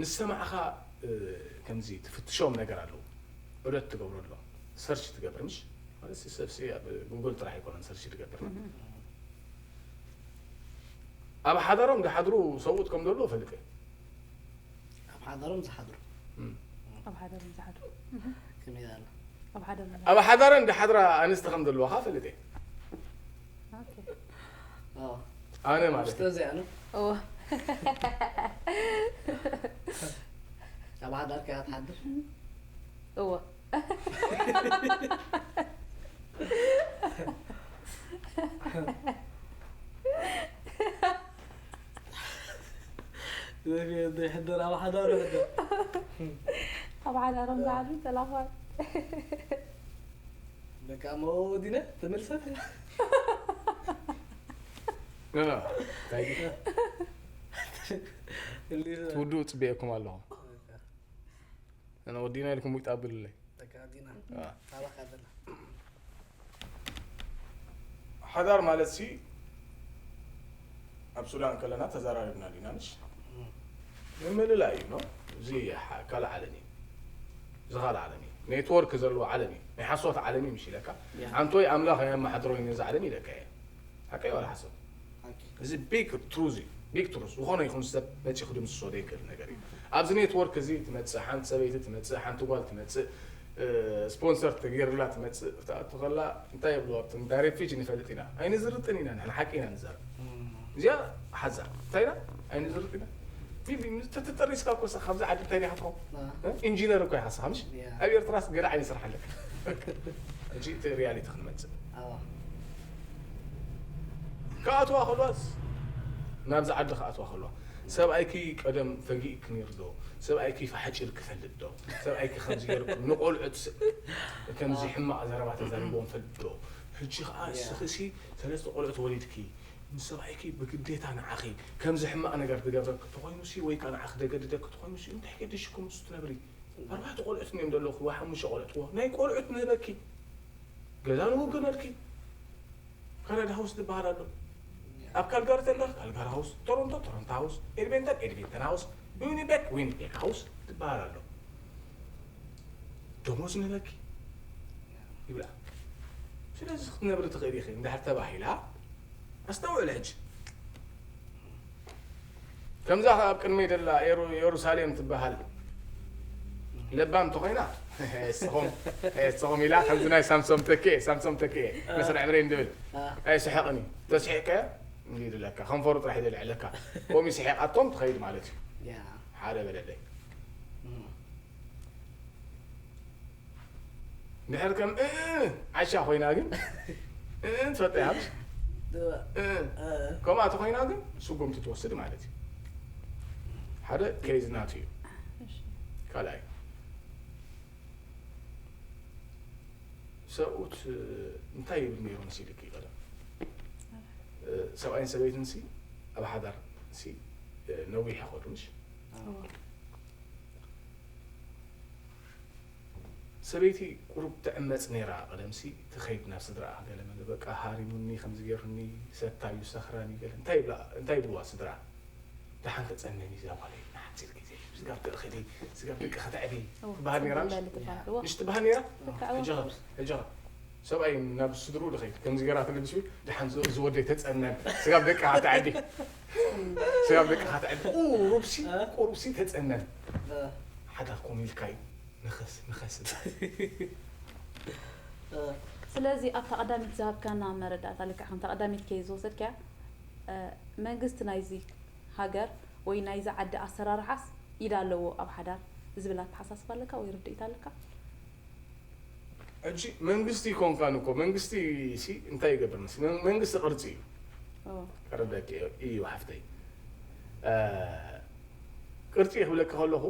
ምስ ሰማዕኻ እ፣ ከምዚ ትፍትሾም ነገር ኣለዉ ዑደት ትገብረሎም ሰርች ትገብር ምሽ ማለት ሲ- ሰብ ሲ ኣብ ጉግል ጥራሕ ኣይኮነን ሰርች ትገብር ኣብ ሓዳሮም ዝሓድሩ ሰብኡት ከም ዘለዉ ፈልጥ እየ ኣብ ሓዳሮም ዝሓድሩ እም። ኣብ ሓዳሮም ዝሓድሩ ከመይ ኣላ ኣብ ሓዳሮም ኣብ ሓዳረን ዝሓድራ ኣንስቲ ከም ዘለዋ ከዓ ፈልጥ እየ ኦኬ። ኦ፣ ኣነ ማለት ውስተ እዚኣ ነው እዎ። ኣብ ሓዳርካ እያ ትሓድር እዎ። ይሕደር ኣብ ሓዳሩ ይሕደር ኣብ ሓዳሮም ዝሓድሩ ተላፋት በቃ እሞ ወዲነ ተመልሰ ኖ ኖ እንታይ ግን ትውድኡ ፅበየኩም ኣለኹ ኣነ ወዲና ኢልኩም ውይጣ ኣብሉለይ በቃ ወዲና አ። ታባካ ዘላ ሓዳር ማለት ሲ ኣብ ሱዳን ከለና ተዘራሪብና ዲና ንሽ ምምልላ እዩ ኖ እዚ ካ- ካልእ ዓለም እዩ እዚ ካልእ ዓለም እዩ ኔትወርክ ዘለዎ ዓለም እዩ ናይ ሓሶት ዓለም እዩ ምሽ ኢለካ ያ። ኣንቶይ ኣምላኽ ኣየመሓድሮይ ነዚ ዓለም ኢለካ እየ ሓቀይ ዋላ ሓሶት ኦኬ እዚ ቢግ ትሩዝ እዩ ቢግ ትሩዝ ዝኾነ ይኹን ሰብ መፂ ክድምስሶ ዘይክእል ነገር እዩ ኣብዚ ኔትወርክ እዚ ትመፅእ ሓንቲ ሰበይቲ ትመፅእ ሓንቲ ጓል ትመፅእ እ፣ ስፖንሰር ተገይርላ ትመፅእ ክትኣቱ ከላ እንታይ የብልዋ ኣብቲ ዳይሬክት ፊጅ ንፈልጥ ኢና ኣይንዝርጥን ኢና ንሕና ሓቂ ኢና ንዛረብ እዚኣ ሓዛ እንታይ ኢና ኣይንዝርጥ ኢና ፊልም ተተጠሪስካ እኮ ንስኻ ካብዚ ዓዲ እንታይ ዲኻ ትኸውን አ። እ? ኢንጂነር እኮ ኢኻ ንስኻ ምሽ ያ። ኣብ ኤርትራስ ገለ ዓይነት ስራሕ ኣለካ ሕጂ እቲ ሪያሊቲ ክንመፅእ ኣዋ ክኣትዋ ከልዋስ ናብዚ ዓዲ ክኣትዋ ከልዋ ሰብኣይኪ ቀደም ፈጊእክ ነይሩ ዶ ሰብኣይኪ ፋሕጭ ኢልክ ፈልጥ ዶ ሰብኣይኪ ከምዚ ገይርኩም ንቆልዑት ስ- ከምዚ ሕማቕ ዘረባ ተዛሪቦም ፈልጥ ዶ ሕጂ ኸዓ እስኺ ሲ ሰለስተ ቆልዑት ወሊድኪ፣ ምስ ሰብኣይኪ ብግዴታ ንዓኺ ከምዚ ሕማቕ ነገር ክገብረኪ ተኾይኑ ሲ ወይ ከዓ ንዓኺ ደገድደኪ ተኾይኑ ሲ እንታይ ገዲሽኩም ምስ ትነብሪ? ኣርባዕተ ቆልዑት እዮም ዘለኹ ወይ ሓሙሽተ ቆልዑት እዎ ናይ ቆልዑት ንህበኪ፣ ገዛ ንውግነልኪ። ካናዳ ሃውስ ዝበሃል ኣሎ። ኣብ ካልጋሪ ተለኺ ካልጋሪ ሃውስ፣ ቶሮንቶ ቶሮንቶ ሃውስ፣ ኤድመንተን ኤድመንተን ሃውስ፣ ዊኒፔግ ዊኒፔግ ሃውስ ዝበሃል ኣሎ። ደሞዝ ንህበኪ ይብላ። ስለዚ ክትነብሪ ትኽእሊ ኢኺ እንድሕር ተባሂላ ኣስተውዕሊ ሕጂ። ከምዛ ኣብ ቅድመይ ደላ የሩ- የሩሳሌም ትበሃል ለባም ተኾይና እስኹም እስኹም ኢላ ከምዚ ናይ ሳምሶም ተክኤ ሳምሶም ተክኤ መስርዕ ብሬን ድብል ኣይስሕቕን እዩ። ተስሒቀ እንዲድለካ ከንፈሩ ጥራሕ ይደልዕለካ። ኮሚ ስሒቓቶም ትኸይድ ማለት እዩ። ሓደ በለለይ። ድሕር ከም እ- እ- ዓሻ ኮይና ግን እ- እ- ትፈጥያ እ- እ- ከምኣ ተኮይና ግን ስጉምቲ ትወስድ ማለት እዩ። ሓደ ኬዝ ናቱ እዩ። ካልኣይ ሰብኡት እንታይ ይብል ነይሩ መሲልኪ? ቀደም ሰብኣይን ሰበይትን ሲ ኣብ ሓዳር ሲ ነዊሕ ይኸዱ ምሽ? ሰበይቲ ቁሩብ ትዕመጽ ነይራ ቀደምሲ ትኸይድ ናብ ስድራኣ ገለ መለ በቃ ሃሪሙኒ ከምዚ ገይሩኒ ሰታዩ ሰኽራኒ ገለ እንታይ ይብላ እንታይ ይብልዋ ስድራኣ ደሓን ተጸነኒ እዛ ጓለይ ንሓጺር ግዜ ስጋብ ተእኽሊ ስጋብ ደቂ ከተዕቢ ትበሃል ነይራ ምሽ ትበሃል ነይራ ሕጂ ኸ ሰብኣይ ናብ ስድርኡ ድኸይድ ከምዚ ገይራ ትልብሲ ደሓን ዝወደይ ተጸነን ስጋብ ደቂ ከተዕቢ ስጋብ ደቂ ከተዕቢ ቁሩብሲ ቁሩብሲ ተጸነን ሓዳር ኮሚልካ እዩ ንኸስ ንኸስ ስለዚ ኣብታ ቀዳሚት ዝሃብካና መረዳእታ ልክዕ ከምታ ቀዳሚት ከይ ዝወሰድካያ መንግስቲ ናይዚ ሃገር ወይ ናይዚ ዓዲ ኣሰራርሓስ ኢድ ኣለዎ ኣብ ሓዳር ዝብል ኣተሓሳስባ ኣለካ ወይ ርድኢት ኣለካ? ሕጂ መንግስቲ ይኮንካን እኮ መንግስቲ ሲ እንታይ ይገብር መስ መንግስቲ ቅርፂ እዩ ቀረዳቂ እዩ ሓፍተይ ቅርፂ ክብለካ ከለኹ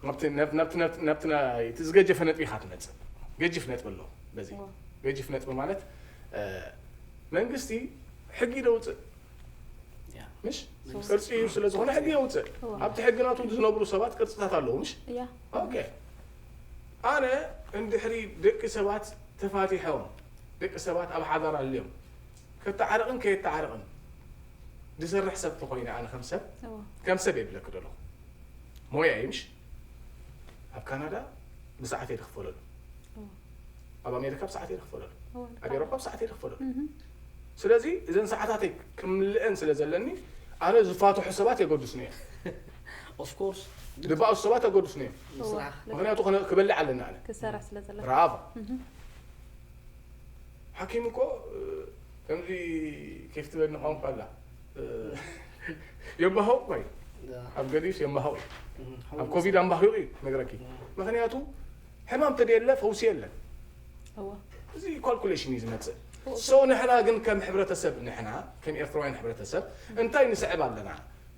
ናብቲ ናብቲ ናብቲ ናብቲ ናይቲ ዝገጀፈ ነጥቢ ኢኻ ትመፅእ። ገጅፍ ነጥቢ ኣሎ በዚ ገጅፍ ነጥቢ ማለት መንግስቲ ሕጊ ደውፅእ ምሽ ቅርፂ እዩ ስለ ዝኾነ ሕጊ የውፅእ ኣብቲ ሕጊ ናቱ ዝነብሩ ሰባት ቅርፅታት ኣለዉ ምሽ ኣነ እንድሕሪ ደቂ ሰባት ተፋቲሖም ደቂ ሰባት ኣብ ሓዳር ኣልዮም ከተዓርቕን ከየተዓርቕን ዝሰርሕ ሰብ ተኾይነ ኣነ ከም ሰብ ከም ሰብ የብለክ ደለኹ ሞያ እዩ ምሽ ኣብ ካናዳ ብሰዓት እየ ዝኽፈለሉ ኣብ ኣሜሪካ ብሰዓት እየ ዝኽፈለሉ ኣብ ኤሮፓ ብሰዓት እየ ዝኽፈለሉ ስለዚ እዘን ሰዓታተይ ክምልአን ስለ ዘለኒ ኣነ ዝፋትሑ ሰባት የገድሱኒ እዮም Of course ድባእሱ ሰባት የገድሱኒ እዮም ስራሕ ምክንያቱ ክበልዕ ኣለና ኣነ ክሰርሕ ስለ ዘሎ ብራቮ ሓኪም እኮ ከምዚ ኬፍ ትበልኒ ቋንቋ ኣላ የባሃው ባይ ኣብ ገዲስ የባሃው ኣብ ኮቪድ ኣንባሂቑ እዩ ነግረኪ ምክንያቱ ሕማም ተደየለ ፈውሲ የለን እዚ ካልኩሌሽን እዩ ዝመፅእ ሶ ንሕና ግን ከም ሕብረተሰብ ንሕና ከም ኤርትራውያን ሕብረተሰብ እንታይ ንስዕብ ኣለና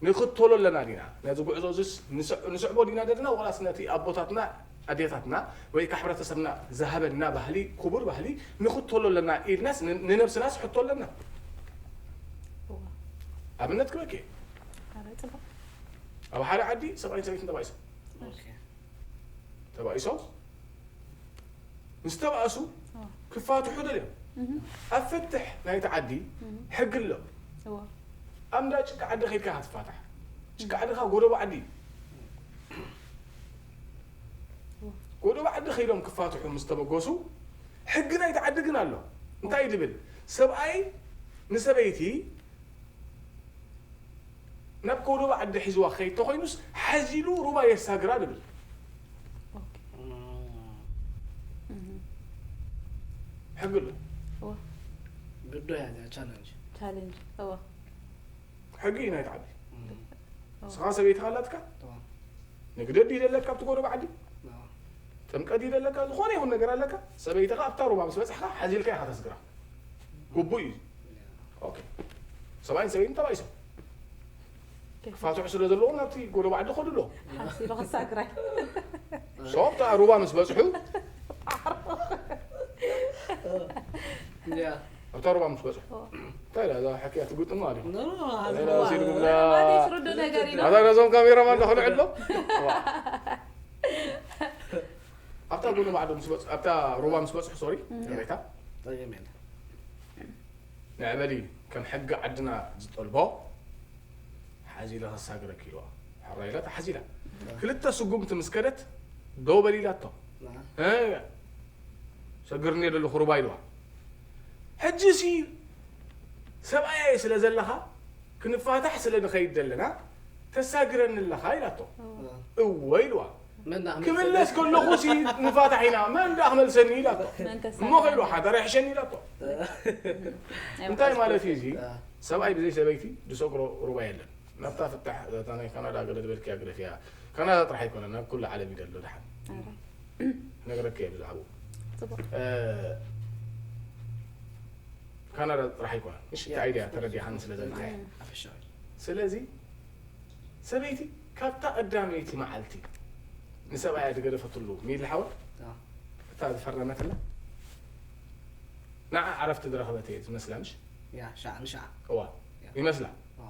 ንኽተሎ ኣለና ዲና ነዚ ጉዕዞ እዚስ ንስዕቦ ዲና ዘለና ወላስ ነቲ ኣቦታትና ኣዴታትና ወይ ከዓ ሕብረተሰብና ዝሃበና ባህሊ ክቡር ባህሊ ንኽተሎ ኣለና ኢልናስ ንነብስናስ ሕቶ ኣለና ኣብነት ክበኪ ኣብ ሓደ ዓዲ ሰብኣይን ሰበይትን ተባኢሶም ተባኢሶም ምስ ተባእሱ ክፋትሑ ደልዮም ኣብ ፍትሕ ናይቲ ዓዲ ሕጊ ኣሎ ኣብ እንዳ ጭቃ ዓዲ ከይድካ ክትፋታሕ ጭቃ ዓድኻ ጎደቦ ዓዲ ጎደቦ ዓዲ ከይዶም ክፋትሑ ምስ ተበገሱ ሕጊ ናይቲ ዓዲ ግን ኣሎ እንታይ ድብል ሰብኣይ ንሰበይቲ ናብ ከውደባ ዓዲ ሒዝዋ ክኸይድ ተኾይኑስ ሓዚሉ ሩባ የሳግራ ድብል ሕጊ ኣሎ ግዶ እያ እዚኣ ቻለንጅ ቻሌንጅ እወ ሕጊ እዩ ናይ ተዓቢ ስኻ ሰበይትኻ ኣላትካ ንግደድ ይደለካ ኣብቲ ጎረባ ዓዲ ጥምቀት ይደለካ ዝኾነ ይኹን ነገር ኣለካ ሰበይትኻ ኣብታ ሩባ ምስ በፅሕካ ሓዚልካ ኢኻ ተስግራ ግቡእ እዩ ኦኬ ሰብኣይን ሰበይትን ተባኢሶም ክፋትሑ ስለ ዘለዎም ናብቲ ጎረባ ዓዲ ከዱ ኣለዎም ሓሲሉ ክሳግራይ ሶብታ ሩባ ምስ በፅሑ ያ ኣብታ ሩባ ምስ በፅሑ እንታይ ኢላ እዛ ሓኪያ ትግጥም ማለት እዩ። ኖ ሌላ ዋ ሲል ጉብላ ማለት ርዶ ነገር ኢና ኣታ ነዞም ካሜራማን ዶ ክልዕሎ ኣብታ ጎኒ ባዕዶ ምስ በፅ ኣብታ ሩባ ምስ በፅሑ ሶሪ ሬታ ጠይሜን ንዕበሊ ከም ሕጊ ዓድና ዝጠልቦ ሓዚለ ከሳግረኪ ኢልዋ። ሕራይ ኢላ ተሓዚላ ክልተ ስጉምቲ ምስ ከደት ደው በል ኢላቶ። እ፣ ሰግርኒ ዘለኹ ሩባ ኢልዋ። ሕጂ ሲ ሰብኣየ ስለ ዘለኻ ክንፋታሕ ስለ ንኸይድ ዘለና ተሳግረኒ ኣለኻ ኢላቶ። እወ ኢልዋ። መን ደኣ ክምለስ ከለኹ ሲ ንፋታሕ ኢና መን ደኣ ክመልሰኒ ኢላቶ። መን ከሳግረኒ? እሞ ከኢሉ ሓዳር ይሕሸኒ ኢላቶ። እንታይ ማለት እዩ እዚ? ሰብኣይ ብዘይ ሰበይቲ ዝሰግሮ ሩባ የለን። ናብታ ፍታሕ እታ ናይ ካናዳ ገለ ዝበልክያ ግደፍያ። ካናዳ ጥራሕ ኣይኮነን ናብ ኩሉ ዓለም እዩ ዘሎ ድሓን። ነግረካ እየ ብዛዕባኡ። ጽቡቅ እ፣ ካናዳ ጥራሕ ኣይኮነን። እሺ እቲ ያ። ኣይድያ ተረዲኻኒ ስለ ዘለካ እየ። ሓፈሻዊ ስለዚ ሰበይቲ ካብታ ቀዳመይቲ መዓልቲ ንሰብኣያ ዝገደፈትሉ ሚል ሓወ ያ እታ ዝፈረመትላ ንዓ ዕረፍቲ ዝረኸበት እየ ዝመስላ ምሽ ያ ሻዕ ንሻዕ እዋ ይመስላ ዋ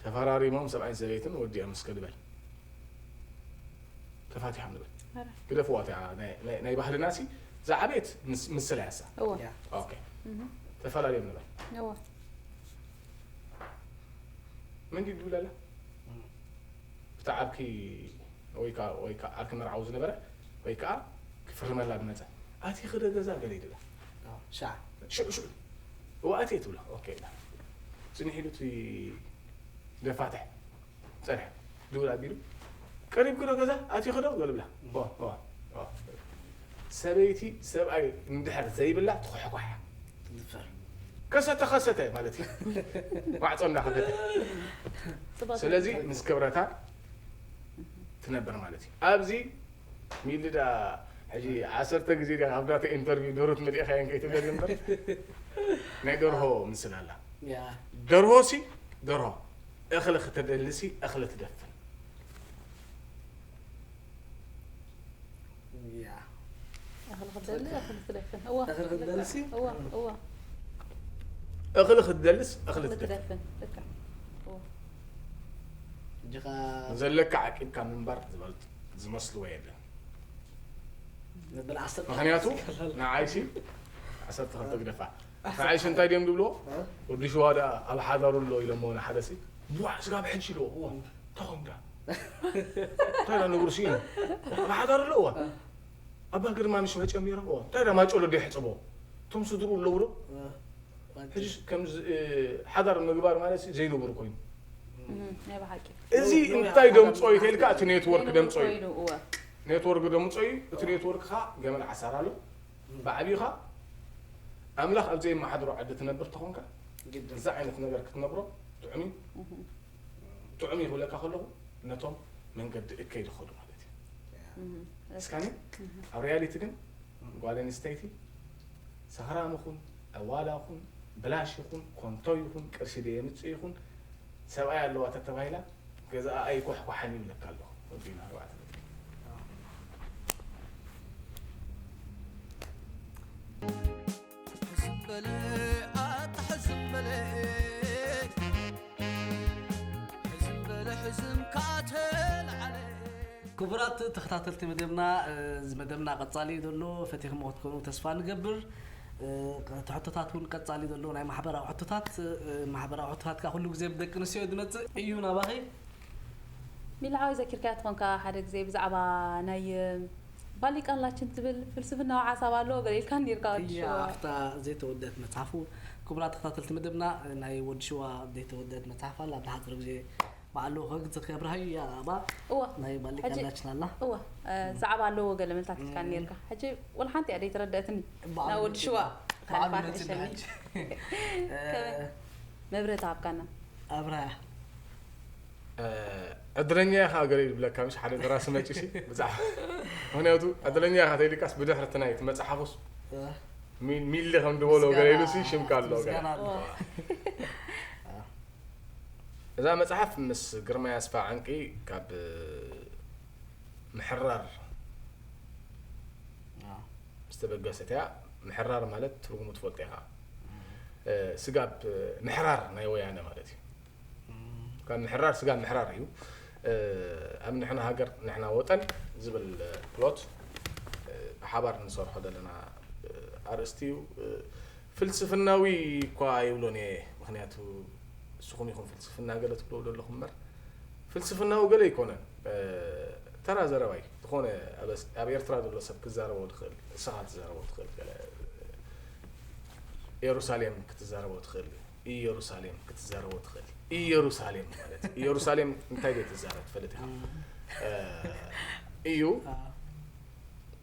ተፈራሪሞም ሰብኣይን ሰበይትን ወዲኦም እስከ ንበል ተፋቲሖም ንበል ግደፍዋ እቲኣ ናይ- ናይ- ናይ ባህልና ሲ ዝዓበየት ምስ- ምስላ ያሳ እወ ያ ኦኬ ተፈላለዮም ንበል እወ ምንዲ ድብል ኣላ ብቲ ዓርኪ ወይ ከዓ ወይ ከዓ ዓርኪ መርዓዊ ዝነበረ ወይ ከዓ ክፍርመላ ዝመፀ ኣቲ ክደ ገዛ ገለ ይድላ ሻዕ ሽዑ ሽዑ እዋእቲ ትብላ ኦኬ ኢላ ፅኒሕ ኢሉ እቲ ደፋትሕ ፀንሐ ድውል ኣቢሉ ቀሪብ ክዶ ገዛ ኣቲ ክዶ ገልብላ ዋ ዋ ዋ ሰበይቲ ሰብኣይ እንድሕር ዘይብላ ትኾሕኳሕ ትድፈር ከሰተ ከሰተ ማለት እዩ ማዕፆ እንዳኸፈተ ጽቡቅ ስለዚ ምስ ክብረታ ትነብር ማለት እዩ ኣብዚ ሚልዳ ሕጂ ዓሰርተ ግዜ ዲኻ ኣብ ናተ ኢንተርቪው ደሩት መሊእኻየን ከይትብለኒ እምበር ናይ ደርሆ ምስል ኣላ ያ ደርሆ ሲ ደርሆ እኽሊ ክትደልሲ እኽሊ ትደፍን ያ እኽሊ ክትደሊ እኽሊ ትደፍን እወ እኽሊ ክትደልሲ? እወ እወ እኽሊ ክትደልስ እኽሊ እኽሊ ትደፍን ትደፍን ልክዕ እወ እጅኻ ዘለካ ዓቂብካ ምንባር ዝበልጥ ዝመስልዎ የለን መበል ዓሰርተ ምክንያቱ ንዓይሲ ዓሰርተ ክልተ ግደፋ ንዓይሲ እንታይ ድዮም ዝብልዎ ወዲ ሽዋ ደኣ ኣብ ሓዳሩ ኣሎ ኢሎሞ ንሓደሲ ቡዕ ስጋብ ሕጂ ኢልዎ እዋ እንታይ ኮም ዳ እንታይ ዳ ንብሩ ስኢኑ ኣብ ሓዳሩ ኣሎ እዋ ኣባ ግርማ ንሽዋ ጨሚሮ እዋ እንታይ ዳ ማጨሎ ዶ ይሕፅቦ እቶም ስድሩ ኣለዉ ዶ ሕጂ ከምዚ ሓዳር ምግባር ማለት ዘይንቡር ኮይኑ ናይ ብሓቂ እዚ እንታይ ደምፆ ይተልካ እቲ ኔትወርክ ደምፆ እዩ ኮይኑ እወ ኔትወርክ ደምፆ እዩ እቲ ኔትወርክካ ገመድ ዓሳር ኣሎ ብዓብዩኻ ኣምላኽ ኣብ ዘይመሓድሮ ዓዲ ትነብር ተኾንካ ግድን እዚ ዓይነት ነገር ክትነብሮ ጥዑም እዩ ጥዑም እዩ ክብለካ ከለኹ ነቶም መንገዲ እከይ ዝኸዱ ማለት እዩ እስካኒ ኣብ ሪያሊቲ ግን ጓል ኣንስተይቲ ሰኽራም ይኹን ዕዋላ ይኹን ብላሽ ይኹን ኮንቶ ይኹን ቅርሺ ደየምፅእ ይኹን ሰብኣይ ኣለዋ ተተባሂላ ገዛኣ ኣይኳሕኳሕን ይብለካ ኣለኹ ወዲና ኣርባዕተ ነጥቢ ሕዝም በለ ኣታ ሕዝም በለ ሕዝም በለ ሕዝም ካተልዓለ ክቡራት ተኸታተልቲ መደብና እዚ መደብና ቀጻሊ እዩ ዘሎ ፈቲኹም ክትከኑ ተስፋ ንገብር እቲ ሕቶታት እውን ቀጻሊ ዘሎ ናይ ማሕበራዊ ሕቶታት ማሕበራዊ ሕቶታት ከዓ ኩሉ ግዜ ብደቂ ኣንስትዮ ዝመፅእ እዩ ናባኺ ሚልዓዊ ዘኪርካያ ትኾንካ ሓደ ግዜ ብዛዕባ ናይ ባሊቃላችን ትብል ፍልስፍናዊ ሓሳብ ኣለዎ ገለ ኢልካ ኒርካ ወዲ እያ ሽዋ ኣብታ ዘይተወደት መፅሓፉ ክቡራት ተኸታተልቲ መደብና ናይ ወዲ ሽዋ ዘይተወደት መፅሓፍ ኣላ ኣብቲ ሓፂር ግዜ ባዕሉ ከግዚ ከብርሃዩ እያ ኣባ እወ ናይ ሕጂ- ባሊቃላችን ኣላ እወ እ፣ ዛዕባ ኣለዎ ገለ መልታት ኢልካ ኒርካ ሕጂ ወላ ሓንቲ እያ ዘይተረደእትኒ ባዕሉ ናብ ወዲ ሽዋ ባዕሉ ሓልፋ መፅእ ሕሸኒ ሕጂ ከመይ መብረታ ኣብካና ኣብርሃ ዕድለኛ ኢኻ ገለ ይብለካ ምሽ ሓደ ደራሲ መጪ ሲ ብዛዕባ ምክንያቱ ዕድለኛ ኢኻ ተይልካስ ብድሕርቲ ናይ እቲ መፅሓፉስ ሚል- ሚሊ ከም ዝበሎ ገለ ኢሉ ሲ ሽምካ ኣሎ ገለ ምስጋና ኣሎ። እዛ መፅሓፍ ምስ ግርማይ ኣስፋ ዓንቂ ካብ ምሕራር ኣዎ። ዝተበገሰት እያ። ምሕራር ማለት ትርጉሙ ትፈልጦ ኢኻ። ስጋብ ምሕራር ናይ ወያነ ማለት እዩ። ካብ ምሕራር ስጋብ ምሕራር እዩ። ኣብ ንሕና ሃገር ንሕና ወጠን ዝብል ፕሎት ብሓባር ንሰርሖ ዘለና ኣርእስቲ እዩ። ፍልስፍናዊ እኳ ኣይብሎን እየ፣ ምኽንያቱ ንስኹም ኢኹም ፍልስፍና ገለ ትብልዎ ዘለኹም እምበር ፍልስፍናዊ ገለ ኣይኮነን። ተራ ዘረባይ ዝኾነ ኣብ ኤርትራ ዘሎ ሰብ ክዛረቦ ዝኽእል፣ ንስኻ ክትዛረቦ ትኽእል ገለ፣ ኢየሩሳሌም ክትዛረቦ ትኽእል፣ ኢየሩሳሌም ክትዛረቦ ትኽእል። ኢየሩሳሌም ማለት ኢየሩሳሌም እንታይ ደይ ትዛረብ ትፈልጥ ኢኻ? እዩ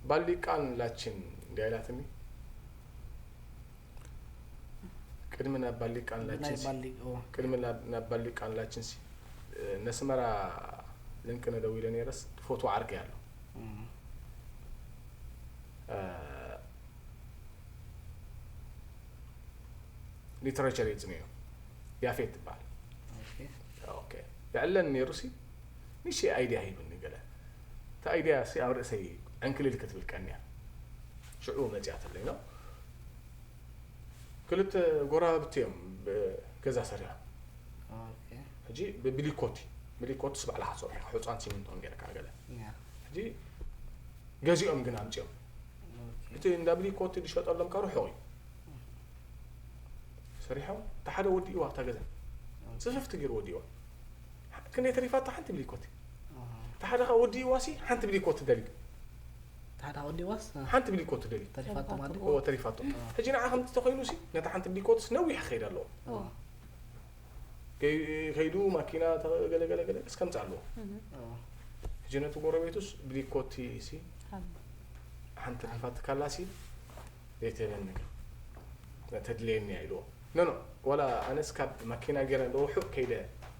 ባሊቃን ላችን እንዲያ ኢላትኒ። ቅድሚ ናብ ባሊቃን ላችን ሲ ቅድሚ ናብ ባሊቃን ላችን ሲ ነስመራ ልንቅነ ደው ኢለ ነይረስ ፎቶ ዓርከይ ኣሎ። ሊተሬቸር እዩ ጽምዮ። ያፌት ትበሃል። ኦኬ። የዕለን ነይሩ ሲ ንእሽተይ ኣይድያ ሂብኒ ገለ። እታ ኣይድያ ሲ ኣብ ርእሰይ ዕንክልል ክትብል ቀንያ። ሽዑ መጺኣትለይ ነው። ክልተ ጎረባብቲ እዮም ገዛ ሰሪሖም። ሕጂ ብብሊኮቲ ብሊኮትስ ባዕልኻ ሰርሖ ሕፃን ሲሚንቶን ጌርካ ገለ ሕጂ ገዚኦም ግን ኣምፅኦም እቲ እንዳ ብሊኮቲ ዝሸጠሎም ካብ ርሑቕ እዩ ሰሪሖም። እቲ ሓደ ወዲእዋ እታ ገዛ ስፍፍቲ ገይሩ ወዲእዋ። ክንደይ ተሪፋቶ ሓንቲ ብሊኮቲ እቲ ሓደ ከዓ ወዲእዋ ሲ ሓንቲ ብሊኮቲ ደልዩ ታዲያ ወዲዋስ ሓንቲ ብሊኮቲ ደልዩ ተሪፋቶ ማለት እዎ ተሪፋቶ። ሕጂ ንዓ ከምቲ ተኮይኑ ሲ ነታ ሓንቲ ብሊኮትስ ነዊሕ ክኸይድ ኣለዎ። ከይዱ ማኪና ገለገለገለ እስከምፅ ኣለዎ። ሕጂ ነቲ ጎረቤቱስ ብሊኮቲ ሲ ሓንቲ ተሪፋትካላ ሲ ዘይትህበኒ ተድልየኒ እያ ኢልዎ። ኖ ኖ ዋላ ኣነስ ካብ ማኪና ገይረ ዶ ርሑቕ ከይደ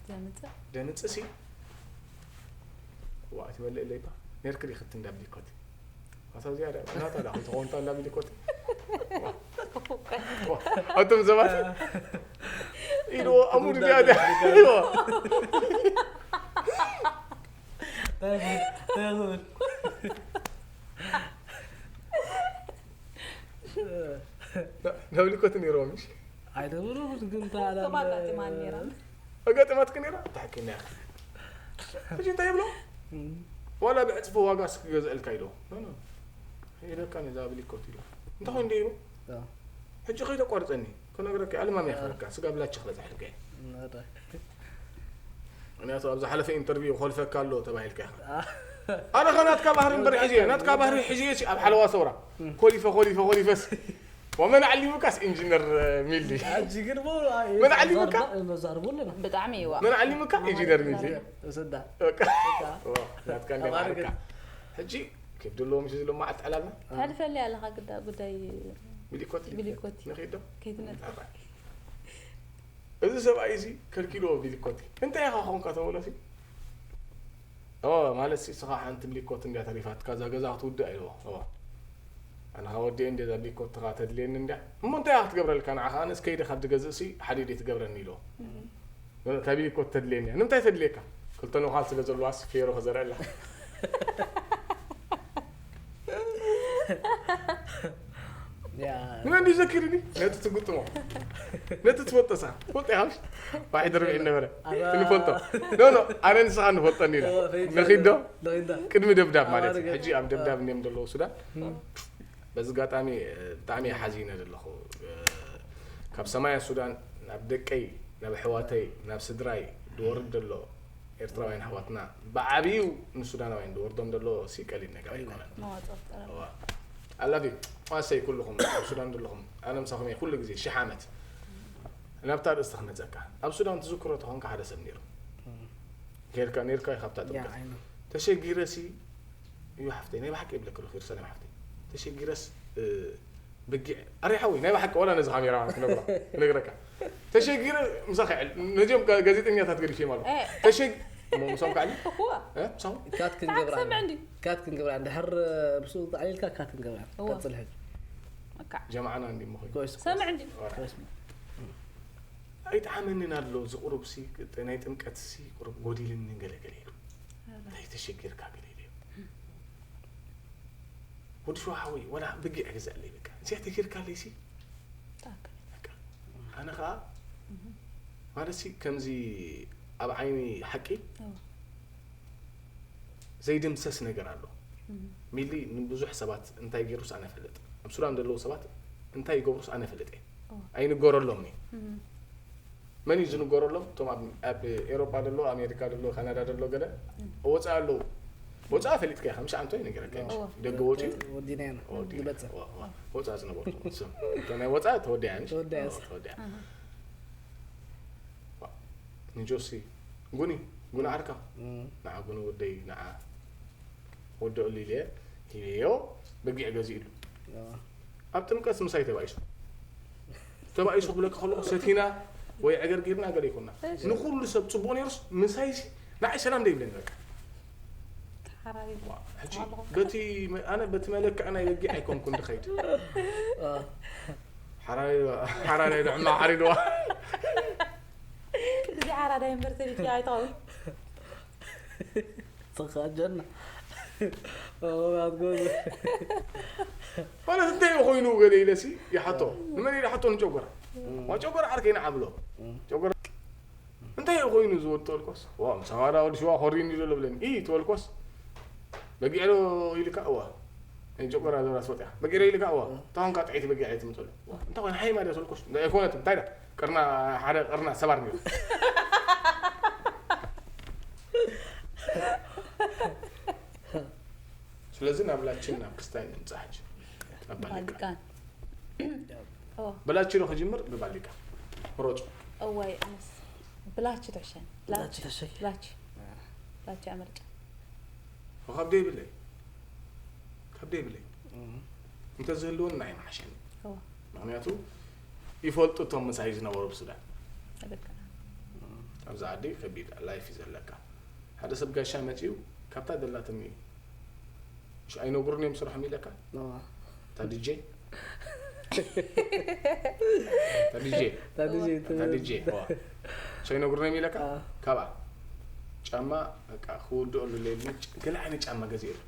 ዘምፅእ ደምፅእ ሲ ዋእ ትመልእ ለይባ ኔርክ ዲ ክት እንዳ ብሊኮቲ ኣታ ዝያዳ ናታ ዳ ክልተ ኮንታ እንዳ ብሊኮቲ ኣቶም ዘባት ኢልዎ ኣሙድ ዲያ ዲያ ኢልዎ ናብ ሊኮት ነይሮም ምሽ ኣይደብሩ ግን እቶም ኣጋጢማ ነይራ ኣጋጥማትክ ነይራ እንታይ ሓኪና ኢኻ ሕጂ እንታይ ይብሎ ዋላ ብዕፅፊ ዋጋ ስክገዝአልካ ኢሎ ሄደካ ነዛ ብሊኮት ኢሎ እንታይ ኮይኑ ኢሉ ሕጂ ከይተቋርፀኒ ክነግረካ ኣልማም ያኽረካ ስጋ ብላች ክበፅሐልካ ምክንያቱ ኣብ ዝሓለፈ ኢንተርቪው ኮልፈካ ኣሎ ተባሂልካ ኢኻ ኣነ ከ ናትካ ባህሪ እምበር ሒዜ ናትካ ባህሪ ሒዜ ሲ ኣብ ሓለዋ ሰውራ ኮሊፈ ኮሊፈ ኮሊፈስ ወመን ዓሊሙካስ ኢንጂነር ሚሊ ሕጂ ግን መን ዓሊሙካ መዛርቡ ኣለና ብጣዕሚ ይዋ መን ዓሊሙካ ኢንጂነር ሚሊ ሰዳ በቃ ዋ፣ ናትካ እንደ ማዕርካ ሕጂ ክብድሎ ምሽ ዝሎ ማዓት ዕላልና ታልፈሊ ኣለኻ ግዳ ጉዳይ ሚሊኮቲ ሚሊኮቲ። ንኺዶ ከይትነጥፍ እዚ ሰብኣይ እዚ ከልኪልዎ ሚሊኮቲ እንታይ ኢኻ ኾንካ ተበሎ ሲ ኦ ማለት ሲ ስኻ ሓንቲ ሚሊኮት እንዲያ ተሪፋትካ እዛ ገዛ ክትውድእ ኢልዎ ኦ ኣነ ኸወዲአ እንዲ እዛ ሚሊኮት ትኻ ተድልየኒ እንዲያ እሞ እንታይ ኢኻ ክትገብረልካ ንዓኻ ኣነስ ከይደ ካብ ዝገዝእ ሲ ሓዲደ ትገብረኒ ኢልዎ እታ ሚሊኮት ተድልየኒ እያ ንምንታይ ተድልየካ ክልተ ነዃል ስለ ዘለዋስ ፌሮ ክዘርዕላ ንመን ድዩ ዘኪርኒ ነቲ ትግጥሞ ነቲ ትፈልጦ ሳ ትፈልጦ ኢኻ ምሽ ዋሒድ ርብዒ ነበረ ክንፈልጦ ኖ ኖ ኣነ ንስኻ ንፈልጠኒ ኢና ንኺዶ ቅድሚ ደብዳብ ማለት እዩ ሕጂ ኣብ ደብዳብ እኒኦም ዘለዉ ሱዳን በዚ ኣጋጣሚ ብጣዕሚ እየ ሓዚነ ዘለኹ ካብ ሰማያ ሱዳን ናብ ደቀይ ናብ ኣሕዋተይ ናብ ስድራይ ዝወርድ ዘሎ ኤርትራውያን ኣሕዋትና ብዓብዩ ንሱዳናውያን ዝወርዶም ዘሎ ሲ ቀሊል ነገር ኣይኮነን መዋፅኦ ፍጠረልና ኣላፊ ዋሰይ ኩልኹም ኣብ ሱዳን ዘለኹም ኣነ ምሳኹም እየ ኩሉ ግዜ ሽሕ ዓመት ናብታ ርእስቲ ክመፀካ ኣብ ሱዳን ትዝክሮ ተኾንካ ሓደ ሰብ ነይሩ ጌርካ ነርካ ኢኻ ኣብታ ጥምቀት ተሸጊረሲ እዩ ሓፍተይ ናይ ብሓቂ ይብለክ ኣለኹ የሩሳሌም ሓፍተይ ተሸጊረስ ብጊዕ ኣረ ሓወይ ናይ ብሓቂ ዋላ ነዚ ካሜራ ክነግሮ ክነግረካ ተሸጊረ ምሳኻ ይዕል ነዚኦም ጋዜጠኛታት ገዲፎም ኣለዉ ተሸግ እሞ ምሶም ካዕሊ እዋ እ ምሳኹም ካት ክንገብራ ሰምዕ እንዲ ካት ክንገብራ ድሕር ምስኡ ተዓሊልካ ካት ክንገብራ እዋ። ቀፅል ሕጂ መካዕ ጀማዓና እንዲ ምኾይ ኮይስ ሰምዕ እንዲ ኣይጠዓመንን ኣሎ እዚ ቁሩብ ሲ ናይ ጥምቀት ሲ ቁሩብ ጎዲልኒ ገለገለ ኢሉ እንታይ ተሸጊርካ ገለ ኢሉ ወዲ ሸዋ ሓወይ፣ ወላ በጊዕ ግዛእለይ፣ በቃ። እዚኣ ተገይርካለይ ሲ፣ በቃ። ኣነ ኸዓ፣ ማለት ሲ፣ ከምዚ ኣብ ዓይኒ ሓቂ ዘይድምሰስ ነገር ኣሎ። ሚሊ ንብዙሕ ሰባት እንታይ ገይሩስ ኣነ ፈልጥ። ኣብ ሱዳን ዘለዉ ሰባት እንታይ ይገብሩስ ኣነ ፈልጥ እየ። ኣይንገረሎም እዩ። መን እዩ ዝንገረሎም? እቶም ኣብ፣ ኣብ ኤሮጳ ዘሎ፣ ኣሜሪካ ዘሎ፣ ካናዳ ዘሎ ገለ ወፃኢ ኣለዉ። ወፃኢ ፈሊጥካ ኢኻ፣ ምሽ ኣንቶ ይነገረካ እዩ። ደገ ወፂኡ? ወዲና ኢና ወዲና። ንበፅሕ። ወ-፣ ወ-፣ ወፃኢ ዝነበርኩ። ስም። እቶ ናይ ወፃኢ ተወዲኣ፣ ምሽ? ተወዲኣ። ተወዲኣ። ንጆሲ፣ ጉኒ፣ ጉኒ ዓርካ። ንዓ ጉኒ ወደይ፣ ንዓ ወዲ ዕሊል እየ፣ ሂበዮ፣ በጊዕ ገዚእሉ። ኣብ ጥምቀት ምሳይ ተባኢሱ። ተባኢሱ ክብለካ ከለኹ ሰቲና ወይ ዕገርጊርና ገለ ይኮና። ንኹሉ ሰብ ጽቡቕ ነይሩስ ምሳይሲ ንዓይ ሰላም ደይብለኒ በቃ። ተሓራሪቡ። ዋ፣ ሕጂ ተሓራሪቡ። በቲ መ-፣ ኣነ በቲ መለክዕ ናይ በጊዕ ኣይኮንኩን ድኸይድ። ሓራሪ፣ ሓራሪ ድሕማ ሓሪድዋ። እዚ ሓራዳይ እምበር ሰበይቲ ኣይትኸውን። ተኻጀና። ኦ፣ ኣትጎዝ። ማለት እንታይ እዩ ኮይኑ ገለ ኢለሲ ይሓቶ። ንመን ኢለ ሓቶ ንጨጎራ። ዋ ጨጎራ ዓርከይ ንዓ ብሎ። ጨጎራ እንታይ እዩ ኮይኑ ዝወድ ተበልኮስ? ዋ፣ ምስ ኣማራ ወዲ ሽዋ ኮሪኒ ዘሎ ብለኒ። ኢ ተበልኮስ? በጊዕ ዶ ኢልካ? እዋ። ናይ ጨጎራ ዘራ ስወጥያ። በጊዕ ዶ ኢልካ? እዋ። ታሁን ካ ጥዒት በጊዕ ኣይትምጠሉ። ዋ፣ እንታይ ኮይኑ ሓይማ ዶ ተበልኮስ? እንታይ ኣይኮነትን። እንታይ ዳ? ቅርና፣ ሓደ ቅርና ሰባር ነይሩ። ስለዚ ናብ ላችን ናብ ክስታይ ንምጻእ ሕጂ። ናብ ባሊካ። ባሊካን። ኦ። ብላቺ ዶ ክጅምር ብባሊካ? ምረጹ። እዋይ፣ ኣነስ ብላቺ ትሕሸኒ። ብላቺ ላቺ። ትሕሸኒ። ብላቺ። ብላቺ እያ ምርጫ። ካብ ደይብለይ። ካብ ደይብለይ። እም። እንተዝህልወኒ ንዓይ ምሓሸኒ። እዋ። ምኽንያቱ ይፈልጡ እቶም ምሳይ ዝነበሩ ብሱዳን። ትክክል። ኣብዚ ዓዲ ከቢድ ላይፍ እዩ ዘለካ። ሓደ ሰብ ጋሻ መጺኡ ካብታ ደላትኒ ምሽ ኣይነግሩን እዮም ስርሖም ኢለካ? እዋ። እታ ዲጄ? እታ ዲጄ? እታ ዲጄ፣ እዋ። እታ ዲጄ፣ እዋ። ምሽ ኣይነግሩን እዮም ኢለካ? ኣዎ። ካብኣ ጫማ በቃ ክውድኦ ኣለለይልኒ፣ ጭ-፣ ገለ ዓይነት ጫማ ገዚኤሉ።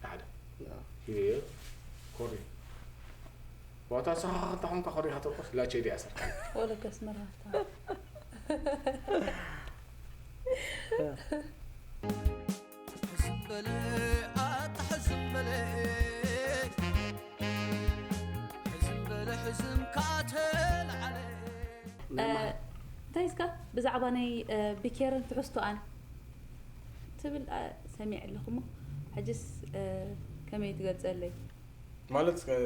ሓደ። ኣዎ። ሂበዮ፣ ኮሪ። ዋታ ሰኻኽታ ኾንካ ኮሪኻ ተርኮስ፣ ላቼ ዲያ ሰርካ። ወለከስ መራታ። ሕዝም በለ ኣታ ሕዝም በለ፣ ሕዝም በለ ሕዝም ካተልዓለ። እ፣ እንታይ እስካ ብዛዕባ ናይ፣ እ፣ ቢኬርን ትሕዝቶኣን ትብል፣ እ፣ ሰሚዐ ኣለኹ እሞ፣ ሕጅስ፣ እ፣ ከመይ ትገልጸለይ? ማለት፣ እ፣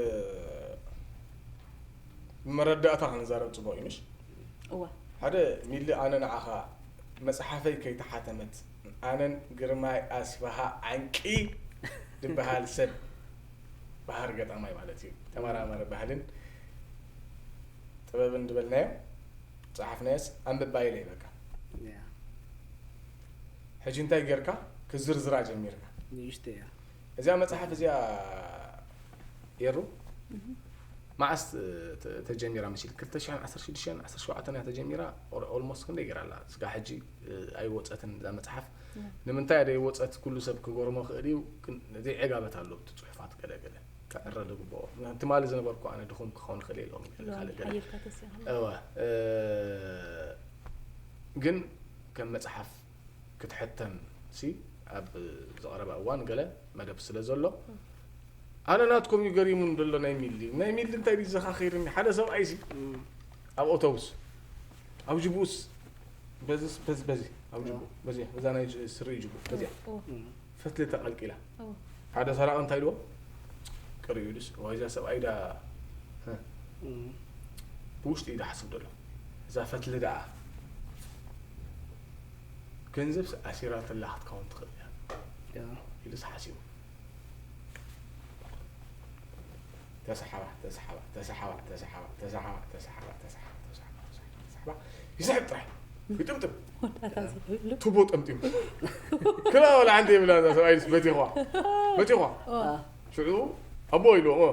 ብመረዳእታ ክንዛረብ ጽቡቕ እዩ፣ ምሽ? እወ። ሓደ ሚሊ ኣነ ንዓኻ መጽሓፈይ ከይተሓተመት ኣነን ግርማይ ኣስፍሃ ዓንቂ ዝበሃል ሰብ በሃር ገጣማይ ማለት እዩ። ተመራማሪ ባህልን ጥበብን ዝበልናዮ ጸሓፍናዮስ ኣንብባ ኢለ ይበካ። ያ። ሕጂ እንታይ ጌርካ? ክዝርዝራ ጀሚርካ። ንእሽተይ እያ። እዚኣ መጽሓፍ እዚኣ የሩ? እህ። መዓስ ተ-፣ ተጀሚራ መሲል? ክልተ ሽሕን ዓሰርተ ሽዱሽተን ዓሰርተ ሸውዓተን እያ ተጀሚራ። ኦል-፣ ኦልሞስት ክንደይ ገይራ ኣላ? ስጋ ሕጂ፣ እ፣ ኣይወጸትን እዛ መጽሓፍ። እያ። ንምንታይ እያ ዘይወጸት? ኩሉ ሰብ ክገርሞ ክእል እዩ። ግን ዘይዕጋበት ኣሎ ኣብቲ ጽሑፋት ገለ ገለ። ክዕረ ዝግብኦ። ትማሊ ዝነበርኩ ኣነ ድኹም ክኸውን ክእል እየ ሎሚ ገለ ሎሚ ካልእ ገለ። ሓይልካ ተሲእኻ። እወ፣ እ፣ ግን ከም መጽሓፍ ክትሕተም ሲ ኣብ ዝቐረበ እዋን ገለ መደብ ስለ ዘሎ፣ እም። ኣነ ናትኩም እዩ ገሪሙን ዘሎ ናይ ሚሊ። ናይ ሚሊ እንታይ ድዩ ዘኻኺርኒ? ሓደ ሰብኣይ ሲ እም። ኣብ ኣውቶቡስ፣ ኣብ ጅቡኡስ፣ በዚስ፣ በዚ፣ በዚ፣ ኣብ ጅቡኡ፣ እም። በዚ፣ በዛ ናይ ጅ-፣ ስሪ ጅቡኡ፣ በዚኣ። እም። ፈትሊ ተቐልቂላ። እዎ። ሓደ ሰራቒ እንታይ ኢልዎ? ቅርዩ ኢሉስ፣ ዋይ፣ እዛ ሰብኣይ ዳ፣ ህ፣ እም። ብውሽጢ እዩ ዝሓስብ ዘሎ። እዛ ፈትሊ ደኣ ገንዘብስ ኣሲራትላ ክትከውን ትኽእል እያ። ያ። ኢሉስ ሓሲቡ። ተሰሓባ፣ ተሰሓባ፣ ተሰሓባ፣ ይስሕብ ጥራይ። ይጥምጥም። ወዳታ ዘይብሉ። ቱቦ ጠምጢሙ። ክላ ወላ ሓንቲ የብላ እዛ ሰብኣይስ በቲኽዋ። በቲኽዋ። ዋ። ሽዑ ኣቦ ኢልዎም፣ ኦ፣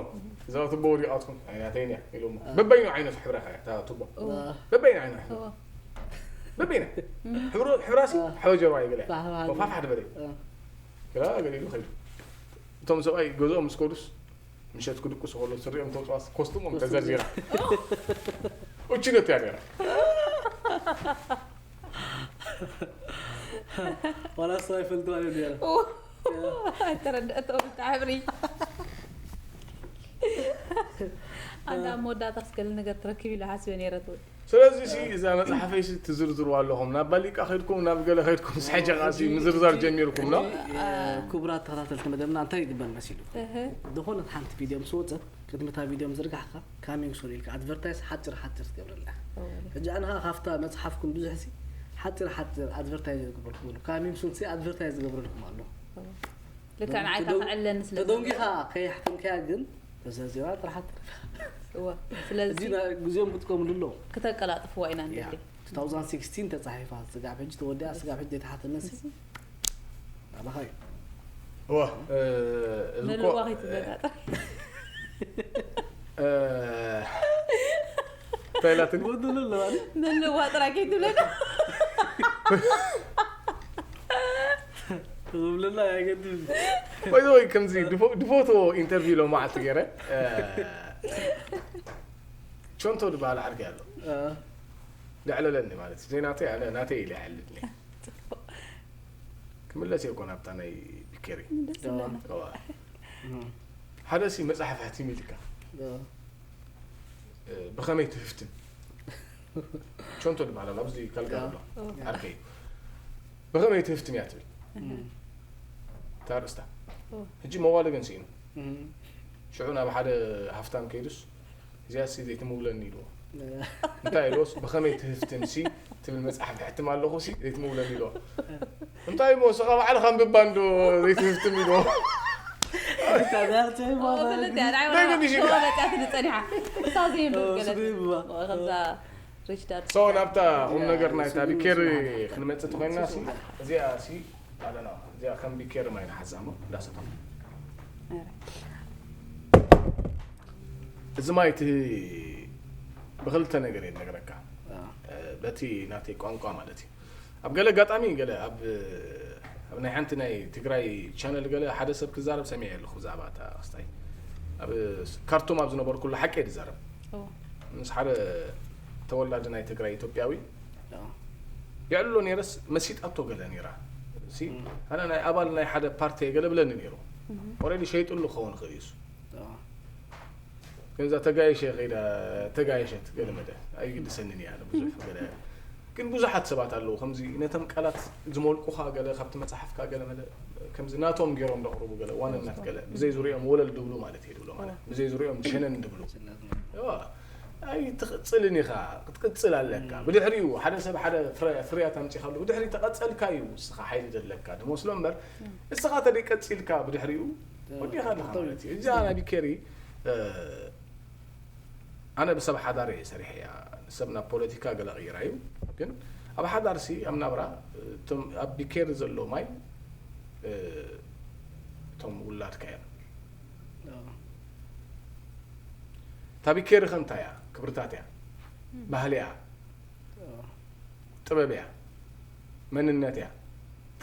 እዛ ቱቦ ወዲቓትኩም፣ ኣይ፣ ናተይን እያ፣ ኢልዎም። በበይኑ ዓይነት ሕብራ ከ፣ እታ ቱቦ። ዋ። በበይኑ ዓይነት ሕብራ። ዋ። በበይና። ሕብሩ፣ ሕብራሲ፣ ዋ። ሕብረ ጀርባ ይገለ። ፋሕ፣ ፋሕ፣ ፋሕ፣ ፋሕ በለ። ዋ። ክላ ገለ ኢሉ ኸይዱ። እቶም ሰብኣይ ገዝኦም ምስ ከዱስ፣ ምሸት ክድቅሱ ከሎ ስሪኦም ተውፅዋስ ኮስቱሞም ተዘርዚራ። እችነት እያ ነይራ። ዋላ እሱ ኣይፈልጥዋ እዩ ነይራ። ተረድአቶ ብታ ሕብሪ ኣንዳ ኣብ መወዳእታ ስገል ነገር ትረክብ ኢሉ ሓሲበ ነይረ ትብል። ስለዚ ሲ እዛ መፅሓፈይ ሲ ትዝርዝሩ ኣለኹም ናብ ባሊቃ ከድኩም ናብ ገለ ከድኩም ሲ ሕጂ ኸዓ ሲ ምዝርዛር ጀሚርኩም ነው። ክቡራት ተኸታተልቲ መደብና እንታይ ይግበር መሲሉ ዝኾነት ሓንቲ ቪድዮ ምስ ወፀት ቅድሚ እታ ቪድዮ ምዝርጋሕካ ካሚንግ ሱን ኢልካ ኣድቨርታይዝ ሓፂር ሓፂር ትገብረልና። ሕጂ ኣነ ከዓ ካብታ መፅሓፍኩም ብዙሕ ሲ ሓፂር ሓፂር ኣድቨርታይዝ ዝገብረልኩም ኣሎ። ካሚንግ ሱን ሲ ኣድቨርታይዝ ዝገብረልኩም ኣሎ። ልክዕ ንዓይ ካብ ዕለኒ ስለ ተደንጊኻ ከይሕተምካያ ግን ተዘርዚራ ጥራሕ ትርፍ። እወ ስለዚ እዚ ግዜኦም ክጥቀምሉ ኣለዎም። ክተቀላጥፍዋ ኢና ንደሊ። two thousand sixteen ተፃሒፋ ስጋብ ሕጂ ተወዲኣ ስጋብ ሕጂ ዘይተሓተመሲ ናባኻ እዩ። እዋ እልኮ መልዋ ከይትበላጠ እንታይ ኢላትኒ? ጎደሎ ኣለዋ መልዋ ጥራይ ከይትብለና። ዝብለና ያገድል ወይ ወይ ከምዚ ድፎ- ድፎቶ ኢንተርቪው ሎማዓልቲ ገይረ እ፣ ቾንቶ ዝበሃል ዓርኪ ኣሎ ደዕለለኒ ማለት እዩ ዘይናተይ ኣነ ናተይ ኢለ ይሐልልኒ ክምለስ እየ እኮ ናብታ ናይ ቢኬሪ ደስ ዝብለና። እዋ። ሓደ ሲ መፅሓፍ ሕቲም ኢልካ እ፣ ብኸመይ ትህፍትን ቾንቶ ዝበሃል ኣሎ ኣብዚ ካልጋ ኣሎ ዓርከይ ብኸመይ ትህፍትን እያ ትብል እታ ርእስታ ሕጂ መዋለ ግን ስኢኑ ሽዑ ናብ ሓደ ሃፍታም ከይዱስ እዚኣ ሲ ዘይትምውለኒ ኢልዎ እንታይ ኢልዎስ ብኸመይ ትህፍትን ሲ ትብል መፅሓፍ ክሕትም ኣለኹ ሲ ዘይትምውለኒ ኢልዎ እንታይ እሞ ንስኻ ባዕልኻ ኣንብባ እንዶ ዘይትህፍትም ኢልዎ ተፈለጥ እያ ንዓይ ደይመንሽ እዩ። ተዋበጥ እያ ትብል ጸኒሓ እሳ ዘይንዶ ገለ ከምዛ ሪች ዳድ ሶ ናብታ ቁም ነገር ናይ ታሪክ ኬር ክንመፅእ ተኮይንና ሲ እዚኣ ሲ ኣለና እዚኣ ከም ቢኬር ማይ ንሓዛ እሞ እንዳሰቶም እዚ ማይ እቲ ብክልተ ነገር እየ ዝነግረካ በቲ ናተይ ቋንቋ ማለት እዩ ኣብ ገለ ኣጋጣሚ ገለ ኣብ ኣብ ናይ ሓንቲ ናይ ትግራይ ቻነል ገለ ሓደ ሰብ ክዛረብ ሰሚዐ ኣለኹ ብዛዕባ እታ ክስታይ ኣብ ካርቱም ኣብ ዝነበርኩሉ ሓቂ እየ ዝዛረብ ምስ ሓደ ተወላዲ ናይ ትግራይ ኢትዮጵያዊ የዕልሎ ነይረስ መሲጣቶ ገለ ነይራ ሲ ኣነ ናይ ኣባል ናይ ሓደ ፓርቲ ገለ ብለኒ ነይሩ ኦረዲ ሸይጥሉ ክኸውን ይኽእል እዩ እሱ ግን እዛ ተጋይሸ ከይዳ ተጋይሸት ገለ መለ ኣይግድሰንን እያ ብዙሕ ገለ ግን ብዙሓት ሰባት ኣለዉ ከምዚ ነተን ቃላት ዝመልቁኻ ገለ ካብቲ መፅሓፍካ ገለ መለ ከምዚ ናቶም ገይሮም ዘቕርቡ ገለ ዋንነት ገለ ብዘይ ዙሪኦም ወለል ድብሉ ማለት እየ ድብሎ ማለት ብዘይ ዙሪኦም ሸነን ድብሉ ኣይትቕፅልን ኢኻ ክትቅፅል ኣለካ ብድሕሪኡ ሓደ ሰብ ሓደ ፍርያት ኣምፂኻሉ ብድሕሪ ተቐፀልካ እዩ ንስኻ ሓይሊ ዘለካ ድመስሎ እምበር ንስኻ ተደይ ቀፂልካ ብድሕሪኡ ወዲኻ ኣለኻ ማለት እዩ እዚኣ ናይ ቢኬሪ ኣነ ብሰብ ሓዳር እየ ሰሪሐያ ሰብ ናብ ፖለቲካ ገለ ቀይራ እዩ ግን ኣብ ሓዳር ሲ ኣብ ናብራ እቶም ኣብ ቢኬሪ ዘሎ ማይ እቶም ውላድካ እዮም እታ ቢኬሪ ከ እንታይ እያ ክብርታት እያ ባህሊ እያ ጥበብ እያ መንነት እያ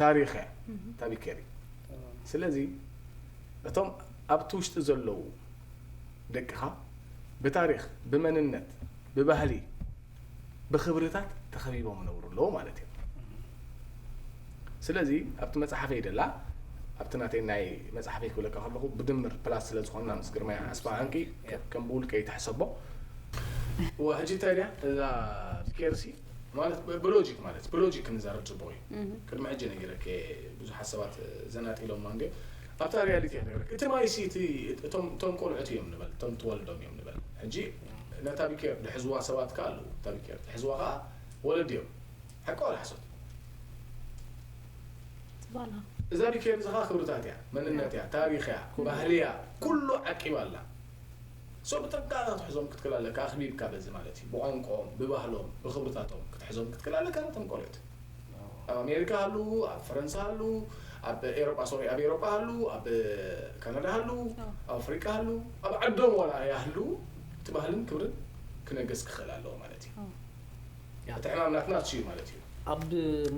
ታሪኽ እያ እታ ቢኬሪ ስለዚ እቶም ኣብቲ ውሽጢ ዘለዉ ደቅኻ ብታሪኽ ብመንነት ብባህሊ ብኽብርታት ተኸቢቦም ይነብሩ ኣለዉ ማለት እዩ ስለዚ ኣብቲ መፅሓፈይ ደላ ኣብቲ ናተይ ናይ መፅሓፈይ ክብለካ ከለኹ ብድምር ፕላስ ስለ ዝኾንና ምስ ግርማይ ኣስፋ ዓንቂ ከም ብውልቀ ይትሕሰቦ እዋ ሕጂ እንታይ ድያ እዛ ኬርሲ ማለት ብሎጂክ ማለት ብሎጂክ ክንዛረብ ፅቡቅ እዩ ቅድሚ ሕጂ ነጊረክ ብዙሓት ሰባት ዘናጢሎማ እንዲ ኣብታ ሪያሊቲ እያ ነግረክ እቲ ማይሲ እቲ እቶም እቶም ቆልዑት እዮም ንበል እቶም ትወልዶም እዮም ንበል ሕጂ ነታ ቢኬር ድሕዝዋ ሰባት ከ ኣለዉ እታ ቢኬር ድሕዝዋ ከዓ ወለድ እዮም ሓቂ ዋላ ሓሶት ጽባላ እዛ ቢኬር ዝኻ ክብርታት እያ መንነት እያ ታሪኽ እያ ባህሊ እያ ኩሉ ዓቂባ ኣላ ሶ ብጥንቃቐ ክትሕዞም ክትክእል ኣለካ ኣኽቢብካ በዚ ማለት እዩ ብቋንቋኦም ብባህሎም ብኽብርታቶም ክትሕዞም ክትክእል ኣለካ ነቶም ቆልዑት ኣብ ኣሜሪካ ሃሉ ኣብ ፈረንሳ ሃሉ ኣብ ኤሮጳ ሶሪ ኣብ ኤሮጳ ሃሉ ኣብ ካናዳ ሃሉ ኣብ ኣፍሪቃ ሃሉ ኣብ ዓዶም ዋላ ይሃሉ እቲ ባህልን ክብርን ክነገስ ክኽእል ኣለዎ ማለት እዩ እቲ ሕማም ናትና እሱ እዩ ማለት እዩ ኣብ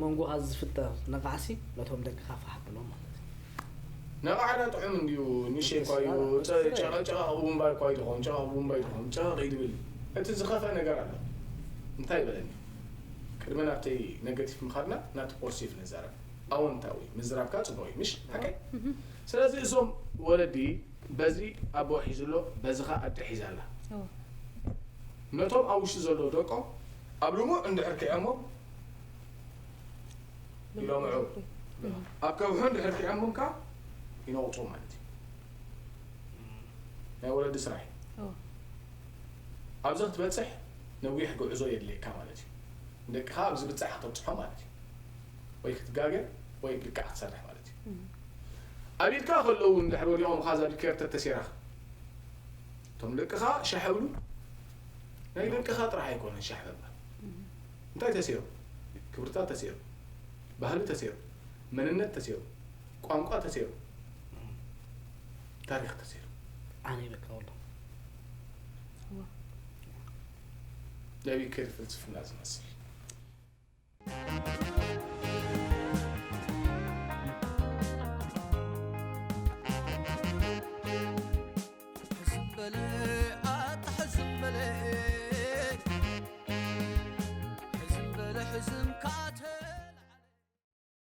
መንጎኻ ዝፍጠር ነቓዕሲ ነቶም ደቅኻ ፋሕ ብሎም ማለት እዩ ነቓዕዳ ጥዑም እንድዩ። ንሸይ እኳ እዩ ጨ- ጨቐ- ጨቐቕ ቡምባይ እኳ እዩ ትኸውን፣ ጨቐቕ ቡምባይ ትኸውን፣ ጨቐቕ እዩ ትብል። እቲ ዝኸፍአ ነገር ኣሎ። እንታይ ይበለኒ? ቅድሚ ናብተይ ነገቲቭ ምኻድና ናቲ ፖዚቲቭ ንዛረብ። ኣወንታዊ ምዝራብካ ጽቡቕ እዩ፣ ምሽ ሓቀይ? ስለዚ እዞም ወለዲ በዚ ኣቦ ሒዙ ኣሎ፣ በዚ ኸኣ ኣደ ሒዛ ኣላ። ነቶም ኣብ ውሽጢ ዘለዉ ደቆም ኣብ ልሙዕ እንድሕር ክዕሞም ይለምዑ። ኣብ ከውሒ እንድሕር ክዕሞም ከኣ ይነቑጡ ማለት እዩ። ናይ ወለዲ ስራሕ እዩ። ኣብዚ ክትበጽሕ ነዊሕ ጉዕዞ የድልየካ ማለት እዩ። ንደቅኻ ኣብዚ ብጻሕ ከተብጽሖ ማለት እዩ። ወይ ክትጋገ ወይ ልክዕ ክትሰርሕ ማለት እዩ። ኣብ ኢድካ ከለዉ እንድሕር ወዲቖም ኻዛ ዲኬር ተተሴራ እቶም ደቅኻ ሻሕ ብሉ። ናይ ደቅኻ ጥራሕ ኣይኮነን ሻሕ ምባል። እንታይ ተሴሩ? ክብርታት ተሴሩ፣ ባህሊ ተሴሩ፣ መንነት ተሴሩ፣ ቋንቋ ተሴሩ፣ ታሪኽ ተሴሩ። ኣነ በቃ ወላ ናይ ቢከሪ ፍልስፍና ዝመስል